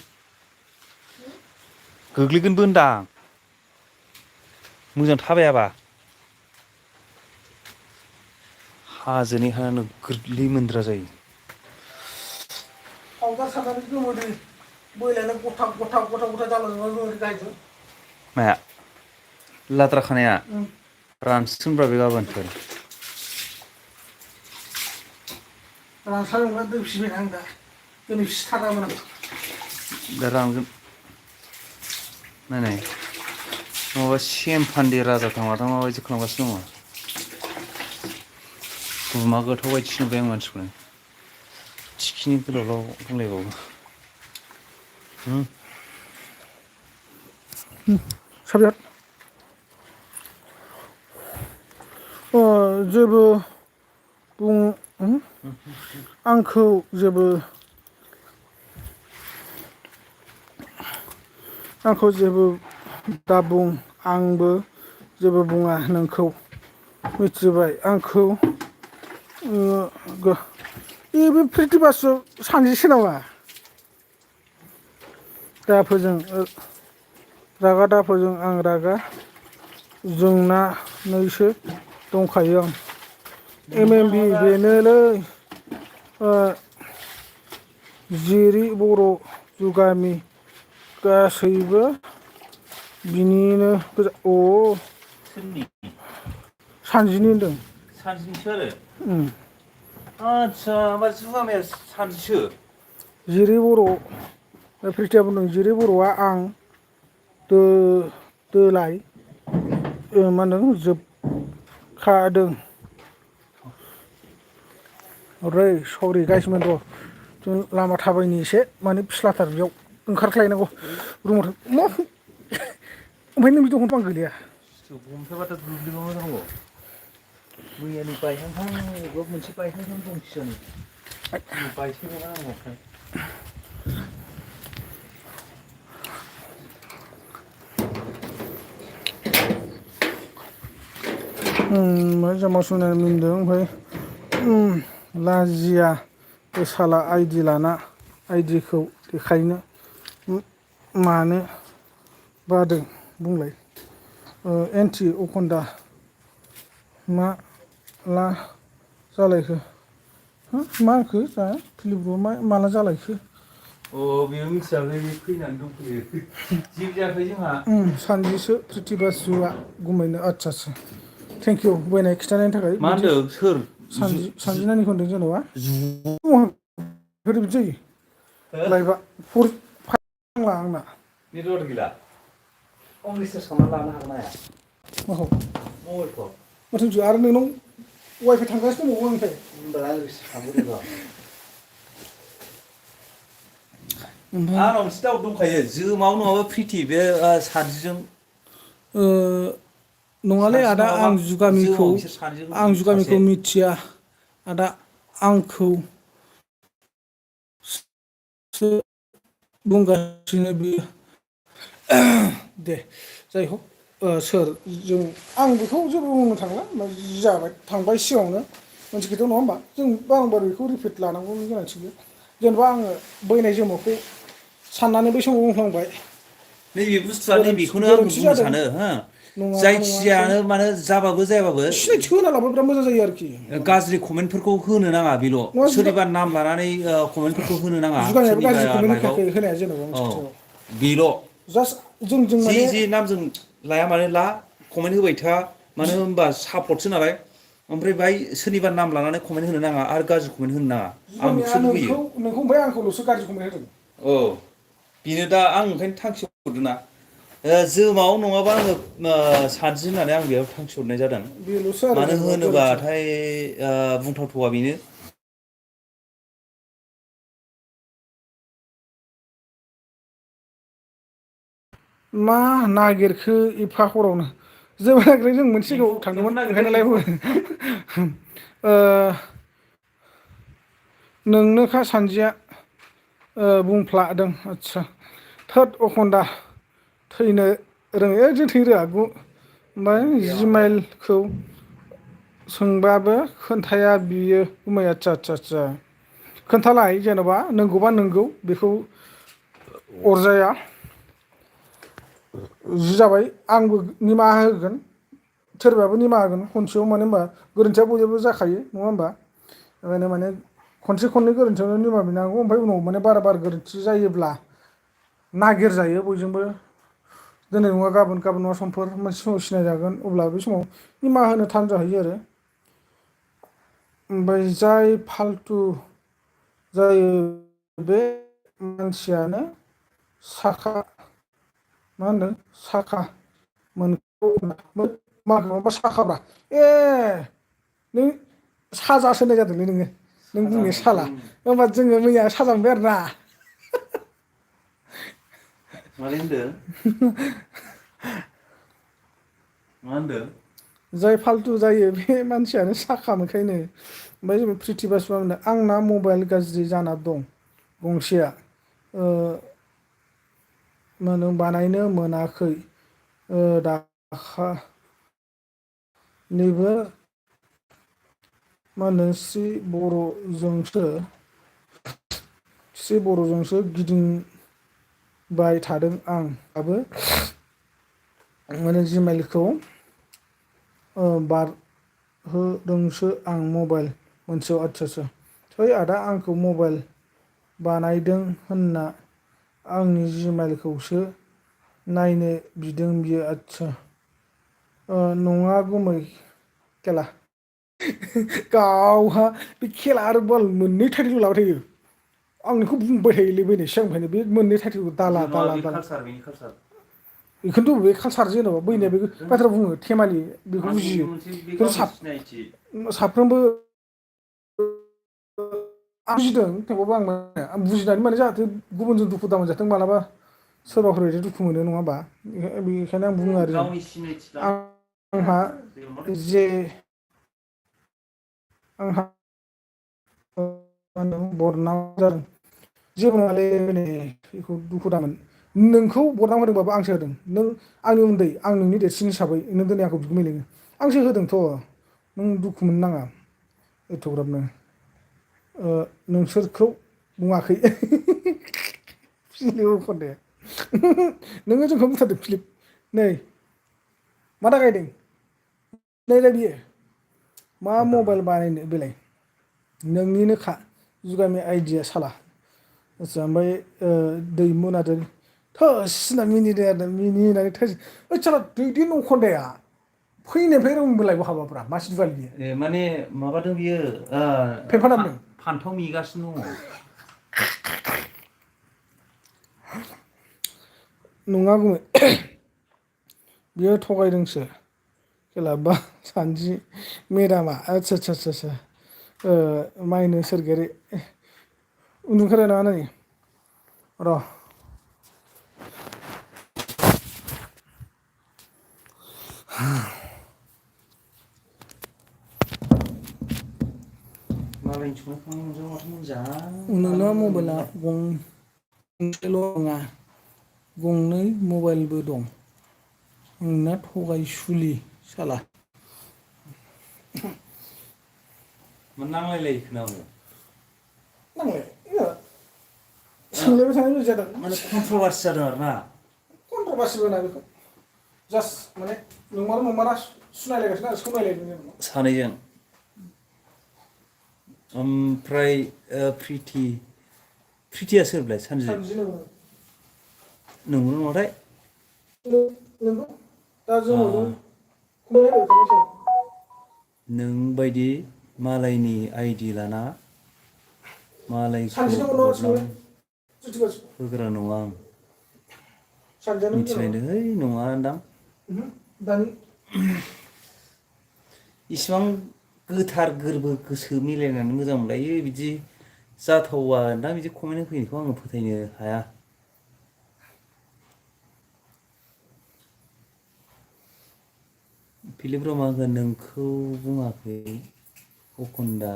गोग्लैगोनबो होनदां मोजां थाबायाबा हाजोनि हा नोगोर लिमोनद्रा जायो पाउडार सारनानै गोमोदो बैलायालाय गथा जालांजोबबाय गायजों माया लाद्रा खानाया रानसिगोनब्रा बे गाबोनफोर रानस्राव नंला दोनफिनबाय आं दा दिनै सिथारामोन आं दा रानगोन नायनाय माबा सेमफान्डे राजाथां माथां माबायदि खालामगासिनो दङ गुमा गोथाव बायदिसो नुबाय आं मानसिखौनो थिखिनि गोलावलाव बुंलायबावो साबियात जेबो बुं आंखौ जेबो दाबुं आंबो जेबो बुङा नोंखौ मिथिबाय आंखौ बे प्रिति बासु सानजिसो नामा दाफोजों रागा दाफोजों आं रागा जोंनानैसो दंखायो आं MMB बेनोलै जिरि बर' जुगामि गासैबो बिनिनो गोजा सानजिनि होनदों सानजिनिसो आरो आदसा होमबा जुगामिया सानजिसो जिरि बर' प्रितिया बुंदों जिरि बर'आ आं दोलाय मा होनदों जोबखादों रै सरि गाइसमोन र' जों लामा थाबायनि एसे माने फिस्लाथार बेयाव ओंखारख्लायनांगौ रुमाव ओमफ्राय नों बिदि हमफ्रां गैलिया हमथाबाथ' दुब्लिबाव नांगौ मैयानि बायहांहां मोनसे बायहांहां दंखियो बायसैबाव नांगौ जामा सुनाय मिन्दों ओमफ्राय लाजिया बे साला आइडि लाना आइडिखौ देखायनो मानो बादों बुंलाय एन्टि अखन्दा मा ला जालायखो मा होनखो दा फिलिपखौ माला जालायखो बेयो मिथियाखै बे फैनानै दंफैयो जिब जायाखै जोंहा सानजिसो प्रिति बासुआ गुमैनो आदसा थेंक इउ बायनाय खिन्थानायनि थाखाय मा होनदों सोर सानजि नानिखौ होनदों जेन'बा बिदि जायो लाइभआ नांला आंना नेटवार्क गैला रिसार्ज खालामना लानो हागोन हाया माखौ मबाइलखौ माथो मिथिया आरो नोंनाव वाइफाइ थांगासिनो दंबावो आंनिफ्राय होनबालाय आं रिसार्ज खालामगोन र' आंनाव मोनसे दाउट दंखायो जोमाव नङाबा प्रिति बे सानजिजों नङालै आदा आं जुगामिखौ बिसोर सानैजों सासे मिथिया आदा आंखौ बुंगासिनो बियो दे जाय हक सोर जों आं बेखौ जेबो बुंनो थांला जि जाबाय थांबाय सिगाङावनो मोनसे खोथा नङा होमबा जों बारंबार बेखौ रिपिट लानांगौनि गोनांथि गैया जेनेबा आङो बैनाय जोमाखौ साननानै बै समाव बुंफ्लांबाय नैबे बुस्थुआ नैबेखौनो आंबो गोरोन्थि बुंनो जादों सानो नङाबा नङा जायखिजायानो माने जाबाबो जायाबाबो सिनायथिखौ होना लाबा बिराद मोजां जायो आरोखि गाज्रि कमेन्टफोरखौ होनो नाङा बेल' नङा सोरनिबा नाम लानानै कमेन्टफोरखौ होनो नाङा जुगामियाबो सोरनिबा गाज्रि कमेन्ट लाइफआव होखायाखै होनाया जेनेबा मोनसे खोथायाव बेल' जास्ट जों माने जि नामजों लाया मानो ला कमेन्ट होबाय था मानो होनबा सापर्टसो नालाय ओमफ्राय बाय सोरनिबा नाम लानानै कमेन्ट होनो नाङा आरो गाज्रि कमेन्ट होनो नाङा आं जुगामिया बेखौसो लुबैयो नोंखौ ओमफ्राय आंखौल'सो गाज्रि कमेन्ट होदों बेनो दा आं ओंखायनो थांखि हरदोंना जोमाव नङाबा आङो सानजि होननानै आं बेयाव थांखि हरनाय जादों बेल'सो आरो मानो जेनेबा गोरोन्थिया होनोबाथाय बुंथावथावा बेनो मा नागिरखो एफा हरावनो जों मोनसे जायगायाव थांदोंमोन ओंखायनो लाइभ नोंनोखा सानजिया बुंफ्लादों आदसा थोद अखन्दा थैनो रोङो जों थैनो रोङा ओमफ्राय जिमाइलखौ सोंबाबो खोन्थाया बियो गुमै आदसा खोन्थालाय जेन'बा नंगौबा नंगौ बेखौ अरजाया जि जाबाय आंबो निमाहा होगोन सोरबाबो निमाहा होगोन खनसेयाव मानो होनबा गोरोन्थिया बयहाबो जाखायो नङा होमबा ओंखायनो माने खनसे खननै गोरोन्थियावनो निमाहा बिनांगौ ओमफ्राय उनाव माने बारा गोरोन्थि जायोब्ला नागिरजायो बयजोंबो दिनै नङा गाबोन नङा समफोर मोनसे समाव सिनायजागोन अब्ला बे समाव निमाहा होनो थान जाहैयो आरो ओमफ्राय जाय फाल्थु जायो बे मानसियानो साखा मा होनदों साखा माबा साखाब्रा नों साजासो होननाय जादोंलै नों बुंनाया साला होमबा जोङो मैया साजा मोनबाय आरोना मारै होनदों मा होनदों जाय फाल्तु जायो बे मानसियानो साखामोखायनो ओमफ्राय जों प्रिथि बासुआ होनदों आंना मबाइल गाज्रि जाना दं गंसेया मा होनो बानायनो मोनाखै दाखालिबो मा होनो श्री बर'जोंसो गिदिंबाय थादों आं दाबो माने जिमेइलखौ बारहोदोंसो आं मबाइल मोनसेयाव आच्छा थै आदा आंखौ मबाइल बानायदों होनना आंनि जिमेइलखौसो नायनो बिदों बियो आच्छा नङा गुमै खेला गावहा बे खेला आरो बल मोननै टाइटेल लाबाय थायो आंनिखौ बुंबाय थायोलै बैनाय सिगांनिफ्रायनो बे मोननै टाइटेलखौ दाला दाला बे दाला कालसार बेनि कालसार बेखौनोथ' बे कालसार जेनेबा बैनाया बे बाथ्रा बुङो थेमालि बेखौ माने बे बुजियो मोनसे बे खिन्थु गावनि सिनायथि साफ्रोमबो आं बुजिदों थेवबाबो आं बुजिनानै माने जाहाथे गुबुनजों दुखु दामोनजाथों मालाबा सोरबाफोर ओरैनो दुखु मोनो नङा होमबा बेखायनो आं बुङो आरो गावनि सिनायथि लानो आंहा जे आंहा बदनाम जादों जेबो नङालै बेखौ दुखु दामोन नोंखौ बदनाम होदोंबाबो आंसो होदों नों आंनि उन्दै आं नोंनि देरसिन हिसाबै नों दिनै आंखौ बिगुमै लिङो आंसो होदोंथ' नों दुखु मोननो नाङा एथ'ग्राबनो नोंसोरखौ बुङाखै फिलिप खननाया नोङो जोंखौ बुंथारदों फिलिप नै मा दागायदों नैलाय बियो मा मबाइल बानायनो बेलाय नोंनिनोखा जुगामि आइडिया साला आच्छा ओमफ्राय दैमु नार्जारि थोस होनना मिनिदों आरो मिनिनानै थोस ओइ साला दैदेन नंखनदाया फैनायनिफ्राय रोंबोलायबो हाबाब्रा मासि दुगाल बियो ए माने माबादों बियो फेफा नांदों फान्थाव मिगासिनो दङ नङा गुमै बियो थगायदोंसो खेला बा सानजि मेदामा आच्छा माइनो सोरगोयारि उन्दुनो ओंखारबाय नामा नै र' मालायनि संनाय खावनाय मोनजाबा माथो मोजां नोंना मालाय मोजां मबाइला मोनोलाय गंसेल' नङा गंनै मबाइलबो दं नोंना थगायसुलि साला मा नांलायलायो खोनाबाबो नांलाय सोंलायबाय थानाय बायदि जादों माने कन्ट्रभार्सि जादों आरो ना कन्ट्रभार्सिबो होना बेखौ जास्ट माने नंमारा नंमारा सुनायलायगासिनो आरो सोंलायलायदों सानैजों ओमफ्राय प्रिथिया सोर बेलाय सानजि नंगौना नङाथाय नंगौ दा जोंनावबो खमायलायबाय नों बायदि मालायनि आइडि लाना मालायखौ सानजिनो उनाव बदनाम सोंलाय होग्रा नङा आं सानजियानो मिथिबायनो है नङादां दानि इसिबां गोथार गोरबो गोसो मिलायनानै मोजां मोनलायो बिदि जाथावा दा बिदि कमेन्ट होफैनायखौ आङो फोथायनो हाया फिलिप ब्रह्मा होनगोन नोंखौ बुङाखै अखन्दा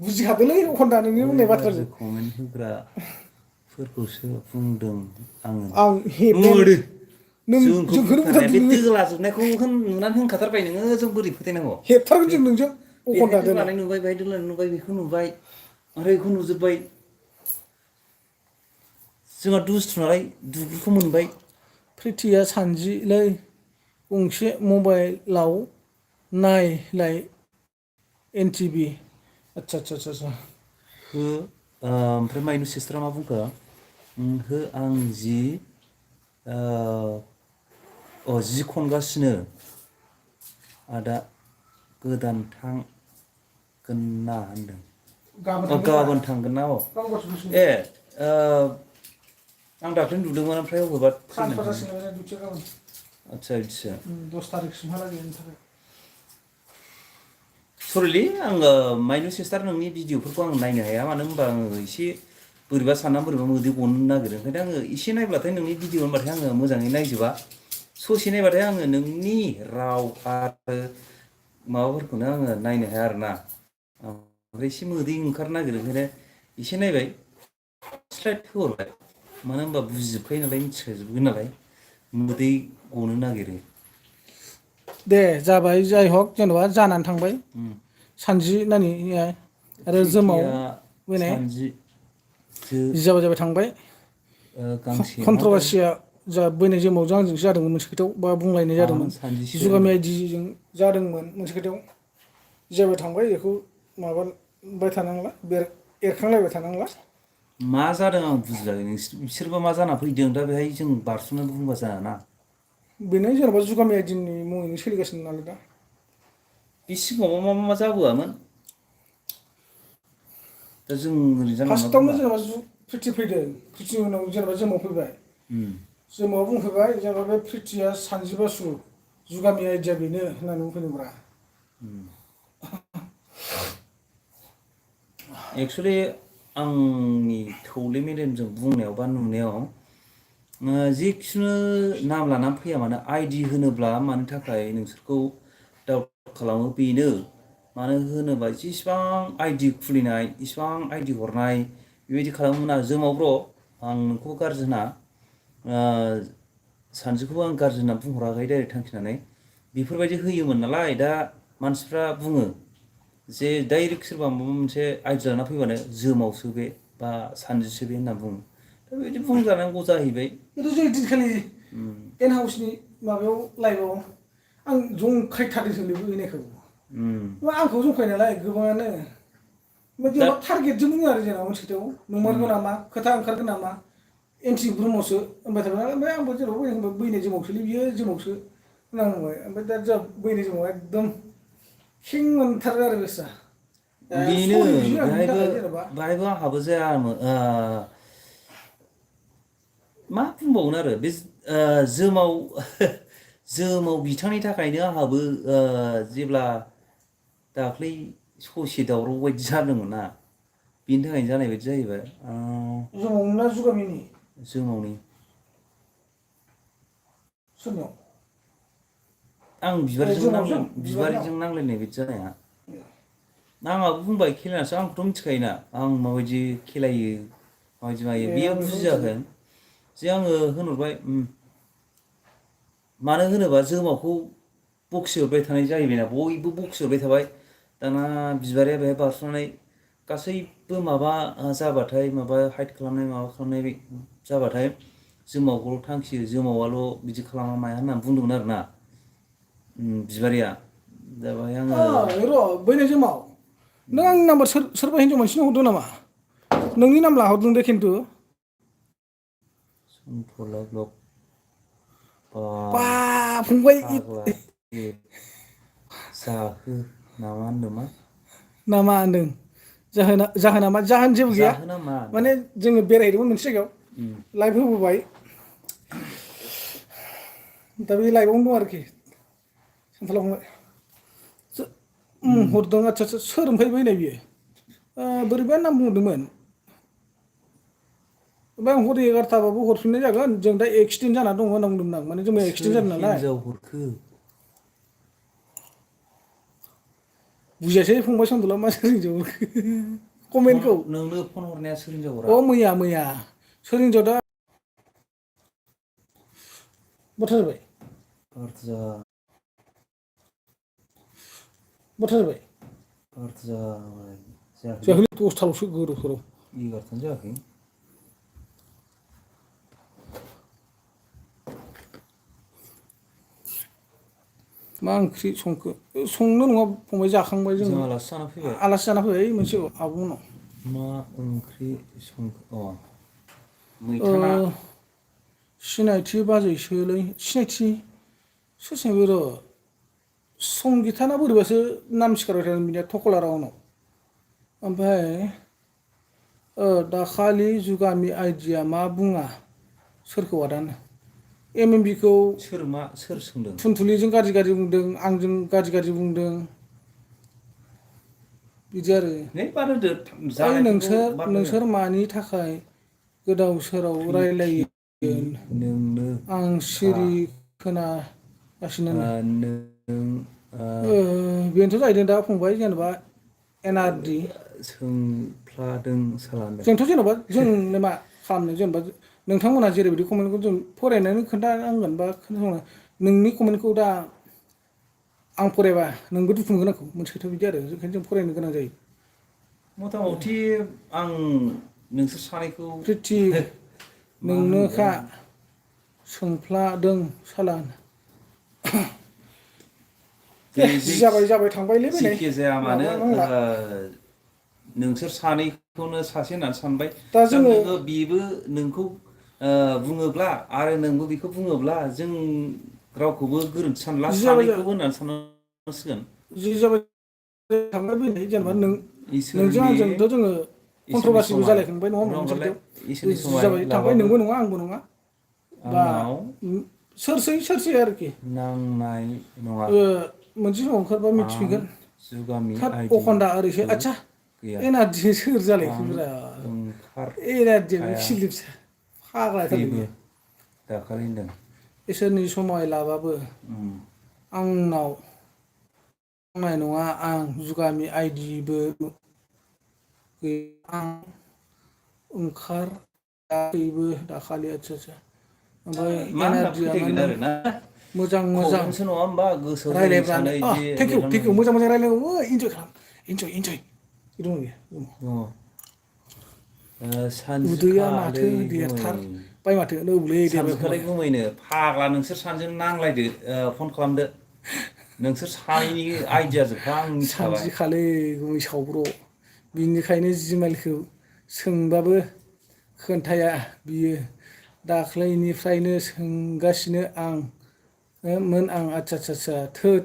बुजिखादोंलै अखन्दा नोंनि बै बुंनाय गाज्रि बाथ्राखौ कमेन्ट होग्राफोरखौसो बुंदों आङो आं हेपेन नुदो नों जोंखौ जोंखौनो बुंथारनाया बे बुंथारदों नोङो दोला जोबनायखौ नुनानै होनखाथारबाय नोङो जों बोरै फोथायनांगौ हेबथारगोन जों नोंजों बेहाय अखन्दा दोला दोलानाय नुबाय बेहाय दोलानाय नुबाय बेखौ नुबाय ओमफ्राय बेखौ नुजोब्बाय जोंहा दुस्थु नालाय दुग्रुखौ मोनबाय प्रिथिया सानजिलै गंसे मबाइलाव नायलाय एनटिभि आच्छा हो ओमफ्राय माइनु सिस्टारा मा बुंखो हो आं जि खनगासिनो आदा गोदान थांगोनना होनदों गाबोन थांगोन ना ए आं दाख्लै नुदोंमोन ओमफ्राय अबेबा ट्रान्सफार जासिगोन डिउटिया गाबोन आच्छा बिदिसो 10 तारिखसिमहालागै बेनि थाखाय सरिलै आङो माइनु सिस्टार नोंनि भिडिअफोरखौ आं नायनो हाया मानो होनबा आङो एसे बोरैबा सानना बोरैबा मोदै गनो नागिरो ओंखायनो आङो एसे नायब्लाथाय नोंनि भिडिअ होनबाथाय आङो मोजाङै नायजोबा ससे नायबाथाय आङो नोंनि राव आरो माबाफोरखौनो आङो नायनो हाया आरोना ओमफ्राय एसे मोदै ओंखारनो नागिरो ओंखायनो एसे नायबाय स्लाइड होहरबाय मानो होनबा बुजिजोबखायो नालाय मिथिखाजोबगोन नालाय मोदै गनो नागिरो दे जाबाय जाय हक जेनेबा जानानै थांबाय सानजि नानि आरो जोमाव प्रिथिया बैनाय सानजि जाबाय जाबाय थांबाय गांसे मा दायो कन्ट्रभारसिया जा बैनाय जोमावजों आंजोंसो जादोंमोन मोनसे खोथायाव बा बुंलायनाय आं जादोंमोन सानजिसो जुगामि होनदों आइदिजों जादोंमोन मोनसे खोथायाव जाबाय थांबाय बेखौ माबाबाय थानांला एरखांलायबाय थानांला मा जादों आं बुजिलाय बिसोरबा मा जाना फैदों दा बेहाय जों बारस'नानै बुंबा जायाना बेनो जेनेबा जुगामि आइदिननि मुङैनो सोलिगासिनो नालाय दा बे सिगाङाव मा जाबोआमोन दा जों ओरै जानला मोनला फार्स्टआवनो बुंबा जेनेबा प्रिथि फैदों प्रिथिनि उनाव जेनेबा जोमाव फैबाय जोमावा बुंफैबाय जेनेबा बे प्रिथिया सानजिबासु जुगामि आइदिया बेनो होननानै बुंफैदोंब्रा एक्सुवेलि आंनि थौले मेलेमजों बुंनायाव बा नुनायाव जिखुनु नाम लानानै फैया मानो आइदि होनोब्ला मानि थाखाय नोंसोरखौ डाउट खालामो बेनो मानो होनोबा जेसेबां आइदि खुलिनाय इसिबां आइदि हरनाय बेबायदि खालामोना जोमावब्र' आं नोंखौ गाज्रि होना सानजिखौबो आं गाज्रि होनना बुंहराखै डाइरेक्ट थांखिनानै बेफोरबायदि होयोमोन नालाय दा मानसिफ्रा बुङो जे डाइरेक्ट सोरबा माबा मोनसे आइदि लाना फैबानो जोमावसो बे बा सानजिसो बे होनना बुङो दा बेबायदि बुंजानांगौ जाहैबाय खिन्थु जों दिनखालि एन हाउसनि माबायाव लाइभआव आं जंखायथारदोंसोलै बैनायखौ आंखौ जंखायो नालाय गोबाङानो दा जेनेबा टारगेटजों बुङो आरो जेनेबा मोनसे खोथायाव नंमारगौ नामा खोथा ओंखारगोन नामा एन्टि ब्रह्मसो होनबाय थाबाय ओमफ्राय आंबो जेनेबा बैनाय जोमावसोलै बियो जोमावसो होनना बुंबाय ओमफ्राय दा जोंहा बैनाय जोमाव एकदम खिं मोनथारो आरो गोसोआ बेनो सरि बियो आं बिनि बेहायबो थाखाय जेनेबा बेहायबो आंहाबो जायामोन मा बुंबावनो आरो बे जोमाव बिथांनि थाखायनो आंहाबो जेब्ला दाख्लै ससे दावराव बायदि जादोंमोन ना बेनि थाखायनो जानाय बायदि जाहैबाय जोमाव ना जुगामिनि जोमावनि सोरनियाव आं जोमावजों बिबारनियाव बिबारिजों नांलायनाय बायदि जानाया आंहाबो बुंबाय खेलायासो आंखौथ' मिथिखायोना आं माबायदि खेलायो माबायदि मायो ए बेयो आं बेखौ मिथिला बुजियाखै जे आङो होनहरबाय मानो होनोबा जोमावखौ बखिहरबाय थानाय जाहैबायना बयबो बखिहरबाय थाबाय दाना बिबारिया बेहाय बारस'नानै गासैबो माबा जाबाथाय माबा हाइद खालामनाय माबा खालामनाय जाबाथाय जोमावखौल' थांखियो जोमावाल' बिदि खालामा माया होननानै बुंदोंमोन आरोना बिबारिया दा बाहाय आङो र' बैनाय जोमाव नों आंनि नाम्बार सोरबा हिन्जाव मानसिनो हरदों नामा नोंनि नाम लाहरदों दे खिन्थु सन्थला ब्लक बा फंबाय फाग्ला जाखो नामा होनदोंमा ना मा होनदों जाहोना मा जाहोन जेबो गैया जाहोना मा होनदां माने जोङो बेरायहैदोंमोन मोनसे जायगायाव लाइभ होबोबाय दा बे लाइभआवनो दं आरोखि सानथाला फंबाय हरदों आदसा सोर ओमफ्राय बैनाय बियो बोरैबा नाम बुंहरदोंमोन ओमफ्राय आं हर 11थाबाबो हरफिननाय जागोन जों दा एक्सिडेन्ट जाना दङ होनना बुंदोंमोन आं माने जोंना एक्सिडेन्ट सोर जादों नालाय हिनजाव हरखो बुजियासै फंबाय सनदला मा सोर हिनजाव हरखो कमेन्टखौ नोंनो फन हरनाया सोर हिनजाव अ हरा मैया सोर हिनजाव दा बाथ्रा जाबाय बाथ्रा जाबाय जायाखैलै जायाखैलै 10थाल'सो गोदाव सोराव 11थानो जायाखै मा ओंख्रि संखो संनो नङा फंबाय जाखांबाय जोङो जों आलासि जाना फैबाय आलासि जाना फैबाय मोनसे आब' मोननाव मा ओंख्रि संखो मैथा ना सिनायथि बाजैसोलै सिनायथि सोर सिनायखो र' संगिताना बोरैबासो नाम सिखारबाय थादों बिनिया थखला रावनाव ओमफ्राय दाखालि जुगामि आइदिया मा बुङा सोरखौ आदानो MMB खौ सोर सोंदों थुनथुलिजों गाज्रि बुंदों आंजों गाज्रि बुंदों बिदि आरो नै बार होदो ओइ नोंसोर मानि थाखाय गोदाव सोराव रायलायो नोंनो आं सिरि खोनागासिनो बेनोथ' जाहैदों दा फंबाय जेनेबा एनआरडि सोंफ्लादों सालानदों जोंथ' जेनेबा जोंनो मा खालामनो जेनेबा नोंथांमोनहा जेरैबायदि कमेन्टखौ जों फरायनानै खोन्थानांगोन बा खोन्थानांगोन नोंनि कमेन्टखौ दा आं फरायबा नोंबो दुखु मोनगोन आंखौ मोनसे खोथा बिदि आरो ओंखायनो जों फरायनो गोनां जायो मथा मथि आं नोंसोर सानैखौ प्रिथि मा नोंनोखा होनगोन सोंफ्लादों सालान दे जे जि जाबाय थांबायलै बेनै जेखि जाया मानो माबा नांला नोंसोर सानैखौनो सासे होननानै सानबाय दा दा जोङो नोङो बेबो नोंखौ बुङोब्ला आरो नोंबो बेखौ बुङोब्ला जों रावखौबो गोरोन्थि सानला जि जाबाय सानैखौबो होननानै साननांसिगोन जि जाबाय थांबाय फैनाय जेनेबा नोंजों इसोरनि आंजोंथ' जोङो इसोरनि कन्ट्रभारसिबो समाय जालायखांबाय नङा होमबा मोनसे रंगारलाय खोथायाव इसोरनि जि समाय जाबाय थांबाय लाबाबो नोंबो नङा आंबो नङा बा आंनाव सोरसै आरोखि नांनाय नङा मोनसे समाव ओंखारबा आं मिथिफिनगोन जुगामि थाद अखन्दा ओरैसो आइडिखौ आदसा गैया एनारजि सोर आं जालायखोब्रा एनारजिया बे ओंखारखाया फिलिपसो फाग्लाथारलै थैबो बियो दाखालि होनदों इसोरनि समाय लाबाबो आंनाव नांनाय नङा आं जुगामि आइदिबो गैया आं ओंखाराखैबो दाखालि आदसा ओमफ्राय मा होनना एनारजिया फोथायगोन माने आरोना मोजां प्रब्लेमसो नङा होमबा गोसोआव जेरै रायलायब्लानो सानो बिदि थेंक इउ लिरलांनांगौ मोजां रायलायनांगौ इन्जय खालाम इन्जय दङ उदैया माथो सानजोखालै गुमै देरथारबाय माथो औलै देरबाय सानजोखालै फंबाय गुमैनो फाग्ला नोंसोर सानैजों नांलायदो फन खालामदो नोंसोर सानैनि आइडिया जोबखा आं मिथिखाबाय सानजिखालै गुमै सावब्र' बिनिखायनो जिमाइलखौ सोंबाबो खोन्थाया बियो दाख्लैनिफ्रायनो सोंगासिनो आं आदसा थोद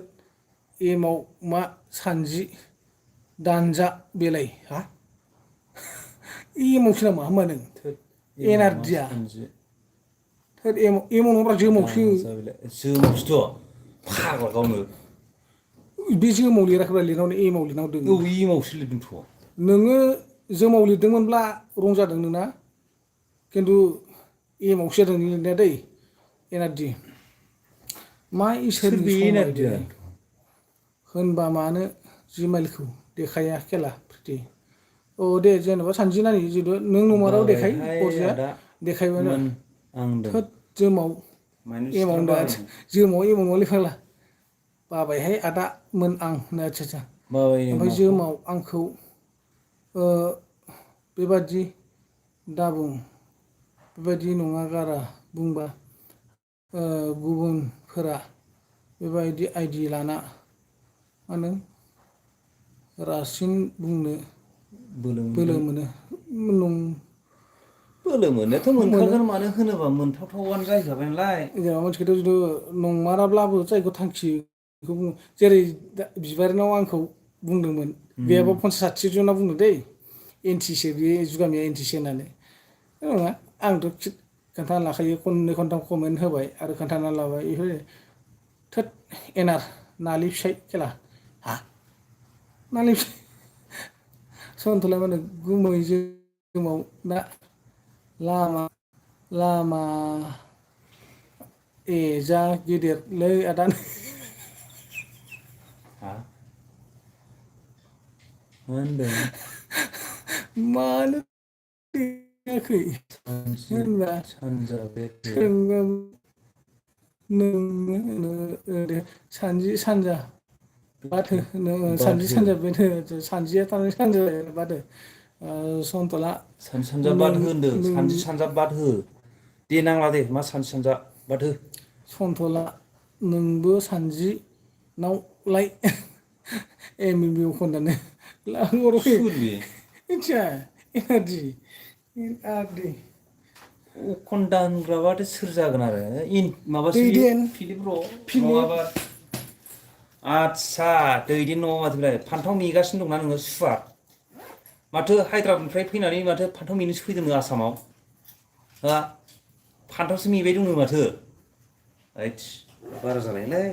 एमाव मा सानजि दानजा बेलाय हा एमावसो नामा होमबा नों थोद एमाव मा एनारजिया सानजि थोद एमाव नङाब्रा जोमावसो दाजाबेलाय जोमावसोथ' फाग्ला गावनो बे जोमाव लिराखैब्रा लिरनायावनो एमाव लिरना हरदों औ एमावसो लिरदोंथ' नोङो जोमाव लिरदोंमोनब्ला रं जादों नोंना खिन्थु एमावसो जादों नोंनि लिरनाया दै एनारजि मा सोर इसोरनि बे समाय दे एनारजियाथ' होनबा मानो जिमाइलखौ देखाया खेला औ दे जेनेबा सानजि नानि जिथु नों नंमाराव देखाय बाबायहाय अरजाया आदा देखायबानो मोन आंदों थोद जोमाव माइनाव एमाव सिथ्ला होनदों बाबायदों जोमाव नङा लिरखांला बाबायहाय आदा मोन आं होनो आदसा बाबायनो ओमफ्राय माखौ जोमाव आंखौ बेबादि दाबुं बेबायदि नङा गारा बुंबा गुबुनफोरा बेबायदि आइडि लाना मा होनो रासिन बुंनो बोलो मोनो बोलो मोननायाथ' मोनखागोन मानो होनोबा मोनथावथावआनो जाहैखाबाय नालाय जेनेबा मोनसे खोथा जुदि नंमाराब्लाबो जायखौ थांखि बेखौ बुङो जेरै बिबारिनाव आंखौ बुंदोंमोन बेयाबो 50-60 जना बुंदों दै एनटिसो बे जुगामिया एनटिसो होननानै नङा आंथ' खोन्थाना लाखायो खननै खनथाम कमेन्ट होबाय आरो खोन्थाना लाबाय बेफोर थोद एनार नालिर फिसाइ खेला हा नालिर फिसाइ सनथलाय मा होनो गुमैजोमाव ना लामा ए जा गेदेरलै आदा हा मा होनदों मानो देखायाखै होनबा सानजा बेथो सोंबाबो नोंनो दे सानजि सानजा बाद हो सानजि बाथो सानजा बेद हो सानजिया थारमाने सानजा बाद हो सनथला सानजा बाद हो होनदों सानजि सानजा बाद हो दे नांला दे मा सानजि सानजा बाद हो सनथला नोंबो सानजिनावलाय एम ए बि खननानै सोर बे मिथिया एनारजि अखन्दा होनग्राबाथाय सोर जागोन आरो माबासो बियो दैदेन फिलिप र' फिलिप नङाबा आदसा दैदेन नङा माथो बेलाय फान्थाव नेगासिनो दंना नोङो सुवार माथो हायद्राबादनिफ्राय फैनानै माथो फान्थाव नेनोसो फैदों नो आसामाव हा फान्थावसो नेबाय दंनो माथो ओइदस बारा जाबायलै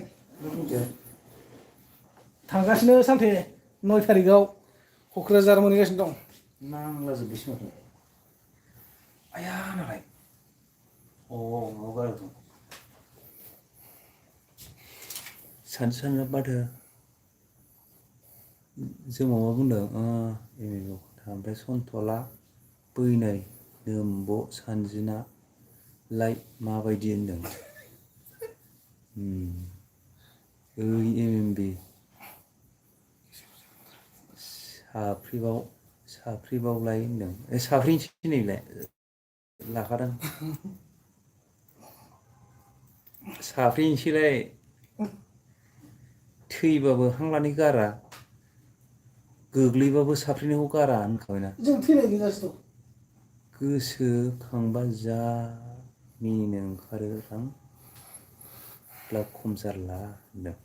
थांगासिनो सालथे 9 थारिखआव क'क्राझार मोनहैगासिनो दं नांलाजोब्बायसो माथो आया नालाय माबा गारदों सानसे सानजा बाथो जों माबा बुंदों ओमफ्राय सनथला बैनाय नोमब' सानजिना लाइ माबायदि होनदों ओइ MMB साफ्रिबावलाय होनदों साफ्रिनोसै नैलाय लाखादों साफ्रिनोसैलाय थैबाबो हां लानाय गारा गोग्लैबाबो साफ्रिनायखौ गारा होनखाबायना जों थैनाय गोजासो दं गोसोखांबा जा मिनिनो ओंखारो आं खम जारला होनदों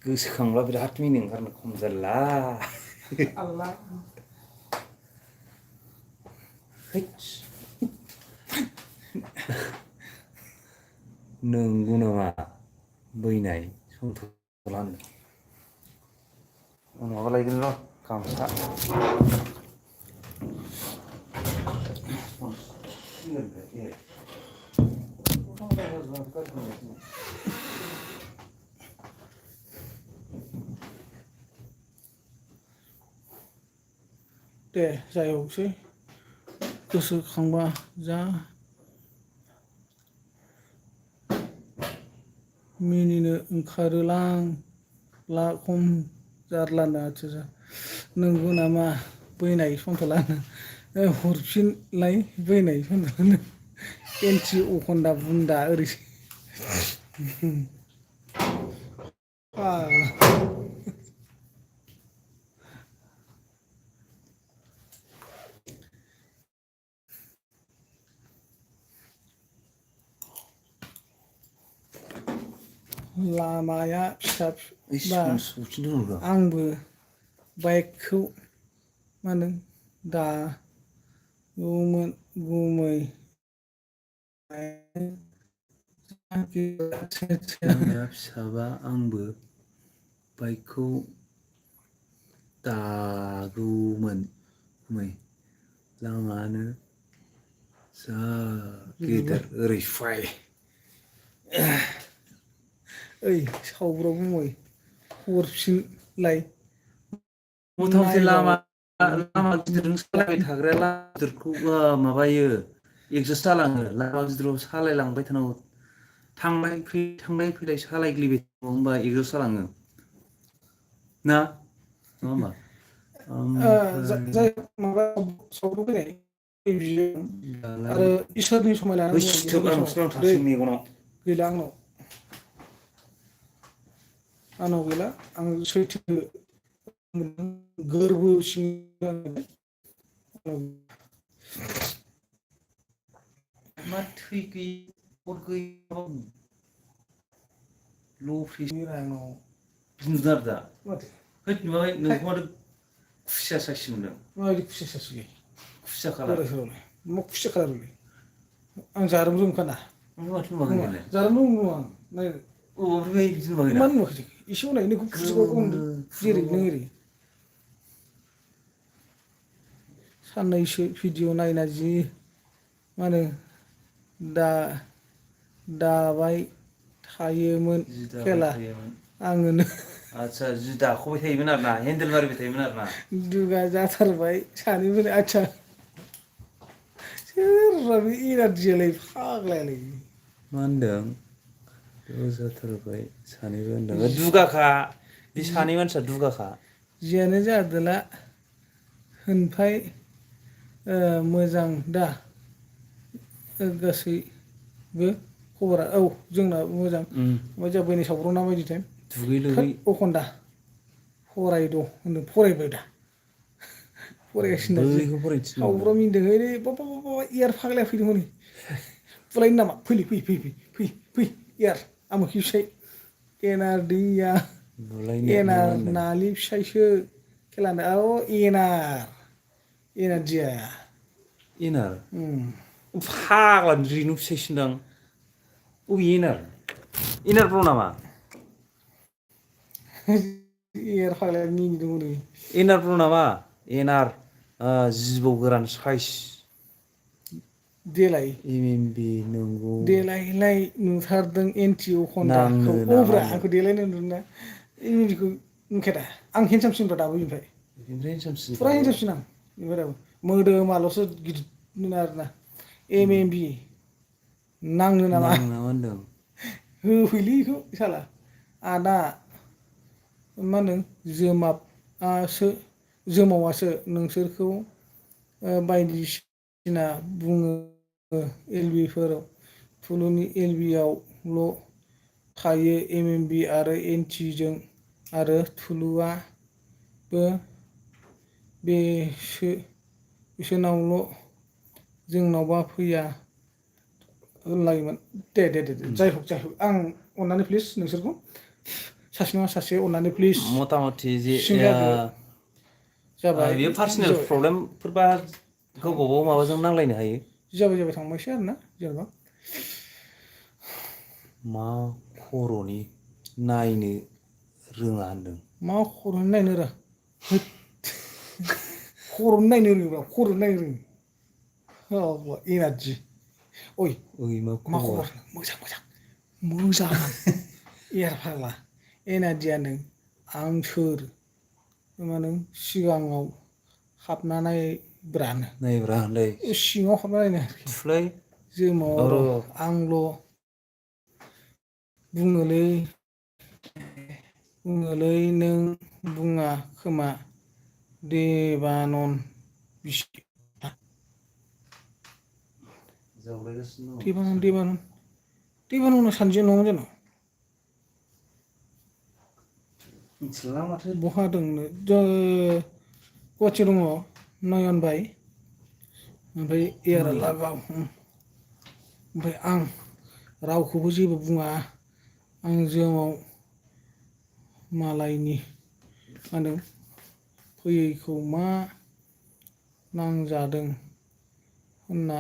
गोसोखांब्ला बिराद मिनिनो ओंखारनो खम जारला आल्ला नंगौ नामा बैनाय सन्थला होनदों माबा लायगोन र' गामसा दे जायहकसै गोसोखांबा जा मिनिनो ओंखारोलां ला खम जारलानो आच्छा नंगौ नामा बैनाय सन्थला हरफिनलाय बैनाय सन्थला एन्टि अखन्दा बुन्दा ओरैसो लामाया फिसा बा आंबो बाइकखौ मा होनो दागौमोन गुमै लामाया फिसाबा आंबो बाइकखौ दागौमोन गुमै लामायानो जा गेदेर ओरै फाय ओइ सावब्राव गुमै हरफिनलाय मथा मथि लामा गिदिरजों सालायबाय थाग्राया लामा गिदिरखौ माबायो एकजस्ट जालाङो लामा गिदिराव सालायलांबाय थानांगौ थांलाय फैलाय सालायग्लिबाय थानांगौ होमबा एकजस्ट जालाङो ना नङा होमबा जाय माबा सावब्राव फैनाय दालाय आरो इसोरनि समाय लानानै बैसोथोब आं समाव थांसै मेगनाव गैला आंनाव गैला आं सैथो गोरबो सिं मा थै गैयि अर गैयै राङाव बुंदों आरो दा माथो हैद नुवाखै नोंखौ माथो खुसिया साइस मोनदों माबायदि खुसिया साइसलै खुसिया खालार बोराय सोरावलाय मा खुसिया खालारलै आं जारोम रोमखाना माथो नुवाखै नङा नोंलाय जारोम रोमो आं नाय ओमफ्राय बिदि नुवाखैना मानो नुवाखै एसे उनाव नोंखौ खुसिखौ होनदों जेरै नों एरै साननैसो भिडिअ नायना जि मा होनो दाबाय थायोमोन जि दाबाय खेला थायोमोन आङोनो आदसा जि दाख'बाय थायोमोन आरो ना हेन्देल मारिबाय थायोमोन आरो ना दुगा जाथारबाय सानैबो आच्छा सोरबा बे एनार्जियालाय फाग्लायालाय मा होनदों दुगा जाथारबाय सानैबो होनदों दुगाखा बे सानै मानसिया दुगाखा जियानो जादोला होनफाय मोजां दा गासैबो खबरा औ जोंना मोजां ओमफ्राय जोंहा बैनाय सावब्राना माबायदि टाइम दुगै लोबै थोद अखन्दा फरायद' होनदों फरायबाय दा फरायगासिनो दा बैखौ फरायनो थिनबावदों सावब्राम मिनदों ओरै बाब एयार फाग्लाया फैदों हनै बुलायनो नामा फैलै फै एयार आमोखि फिसाय एनार दैया बुलायनो ना मा एनार होनदों नानि फिसायसो खेलानो एनारजिया एनार फाग्ला रेनु फिसायसोदां अबे एनार ब्र नामा Yer फाग्लाया मिनिदों हनै एनआर ब्र नामा एनआर जिबौ गोरान साइज देलाय एमएमबि नंगौ देलायलाय नुथारदों एन्टि अखन्दाखौ नाङो नामा ब्रा होनदों आंखौ देलायनाय नुदोंना एमबिखौ नुखाया दा आं हेन्डसामसिनब्रा दाबो ओमफ्राय बेनिफ्राय सामसिन फुरा दाबो हिनजावसिन आं ओमफ्राय दाबो मोदोमाल'सो गिदिर आरोना एमएमबि नांनो नामा नाङो होनदों होफैलै बेखौ साला आदा मा होनो जोमाबआसो जोमावासो नोंसोरखौ बायदिसिना बुङो एलबिफोराव थुलुनि एलबिआवल' थायो एमएमबि आरो एन्टिजों आरो थुलुआबो बिसोरनावल' जोंनावबा फैया होनलायोमोन दे जाय हक आं अननानै प्लिज नोंसोरखौ सासे नङा सासे अननानै प्लिज मथा मथि जे सिं जादो जाबाय बेयो पार्सनेल जाबाय प्रब्लेमफोरबा गावबा गाव माबाजों नांलायनो हायो जाबाय थांबायसै आरोना जेनेबा मा खर'नि नायनो रोङा होनदों मा खर'नि नायनो रा होद खर'नि नायनो रोङोब्रा खर'नि नायनो रोङो एनारजि ओइ मा खबर मोजां मोजां एयार फाग्ला एनारजियानो आं सोर माने सिगाङाव हाबना नायब्रानो नायब्रा होनलै सिङाव हाबना नायनो थुलाय जोमाव र' आंल' बुङोलै नों बुङा खोमा देबानन बिसि जावलायगासिनो देबानना सानैजों नङा जानो मिथिला माथो बहा दंनो गुवाहाटियाव दङ नयन भाइ ओमफ्राय एयारा नै लागाव ओमफ्राय आं रावखौबो जेबो बुङा आं जोमाव मालायनि मा होनदों फैयैखौ मा नांजादों होनना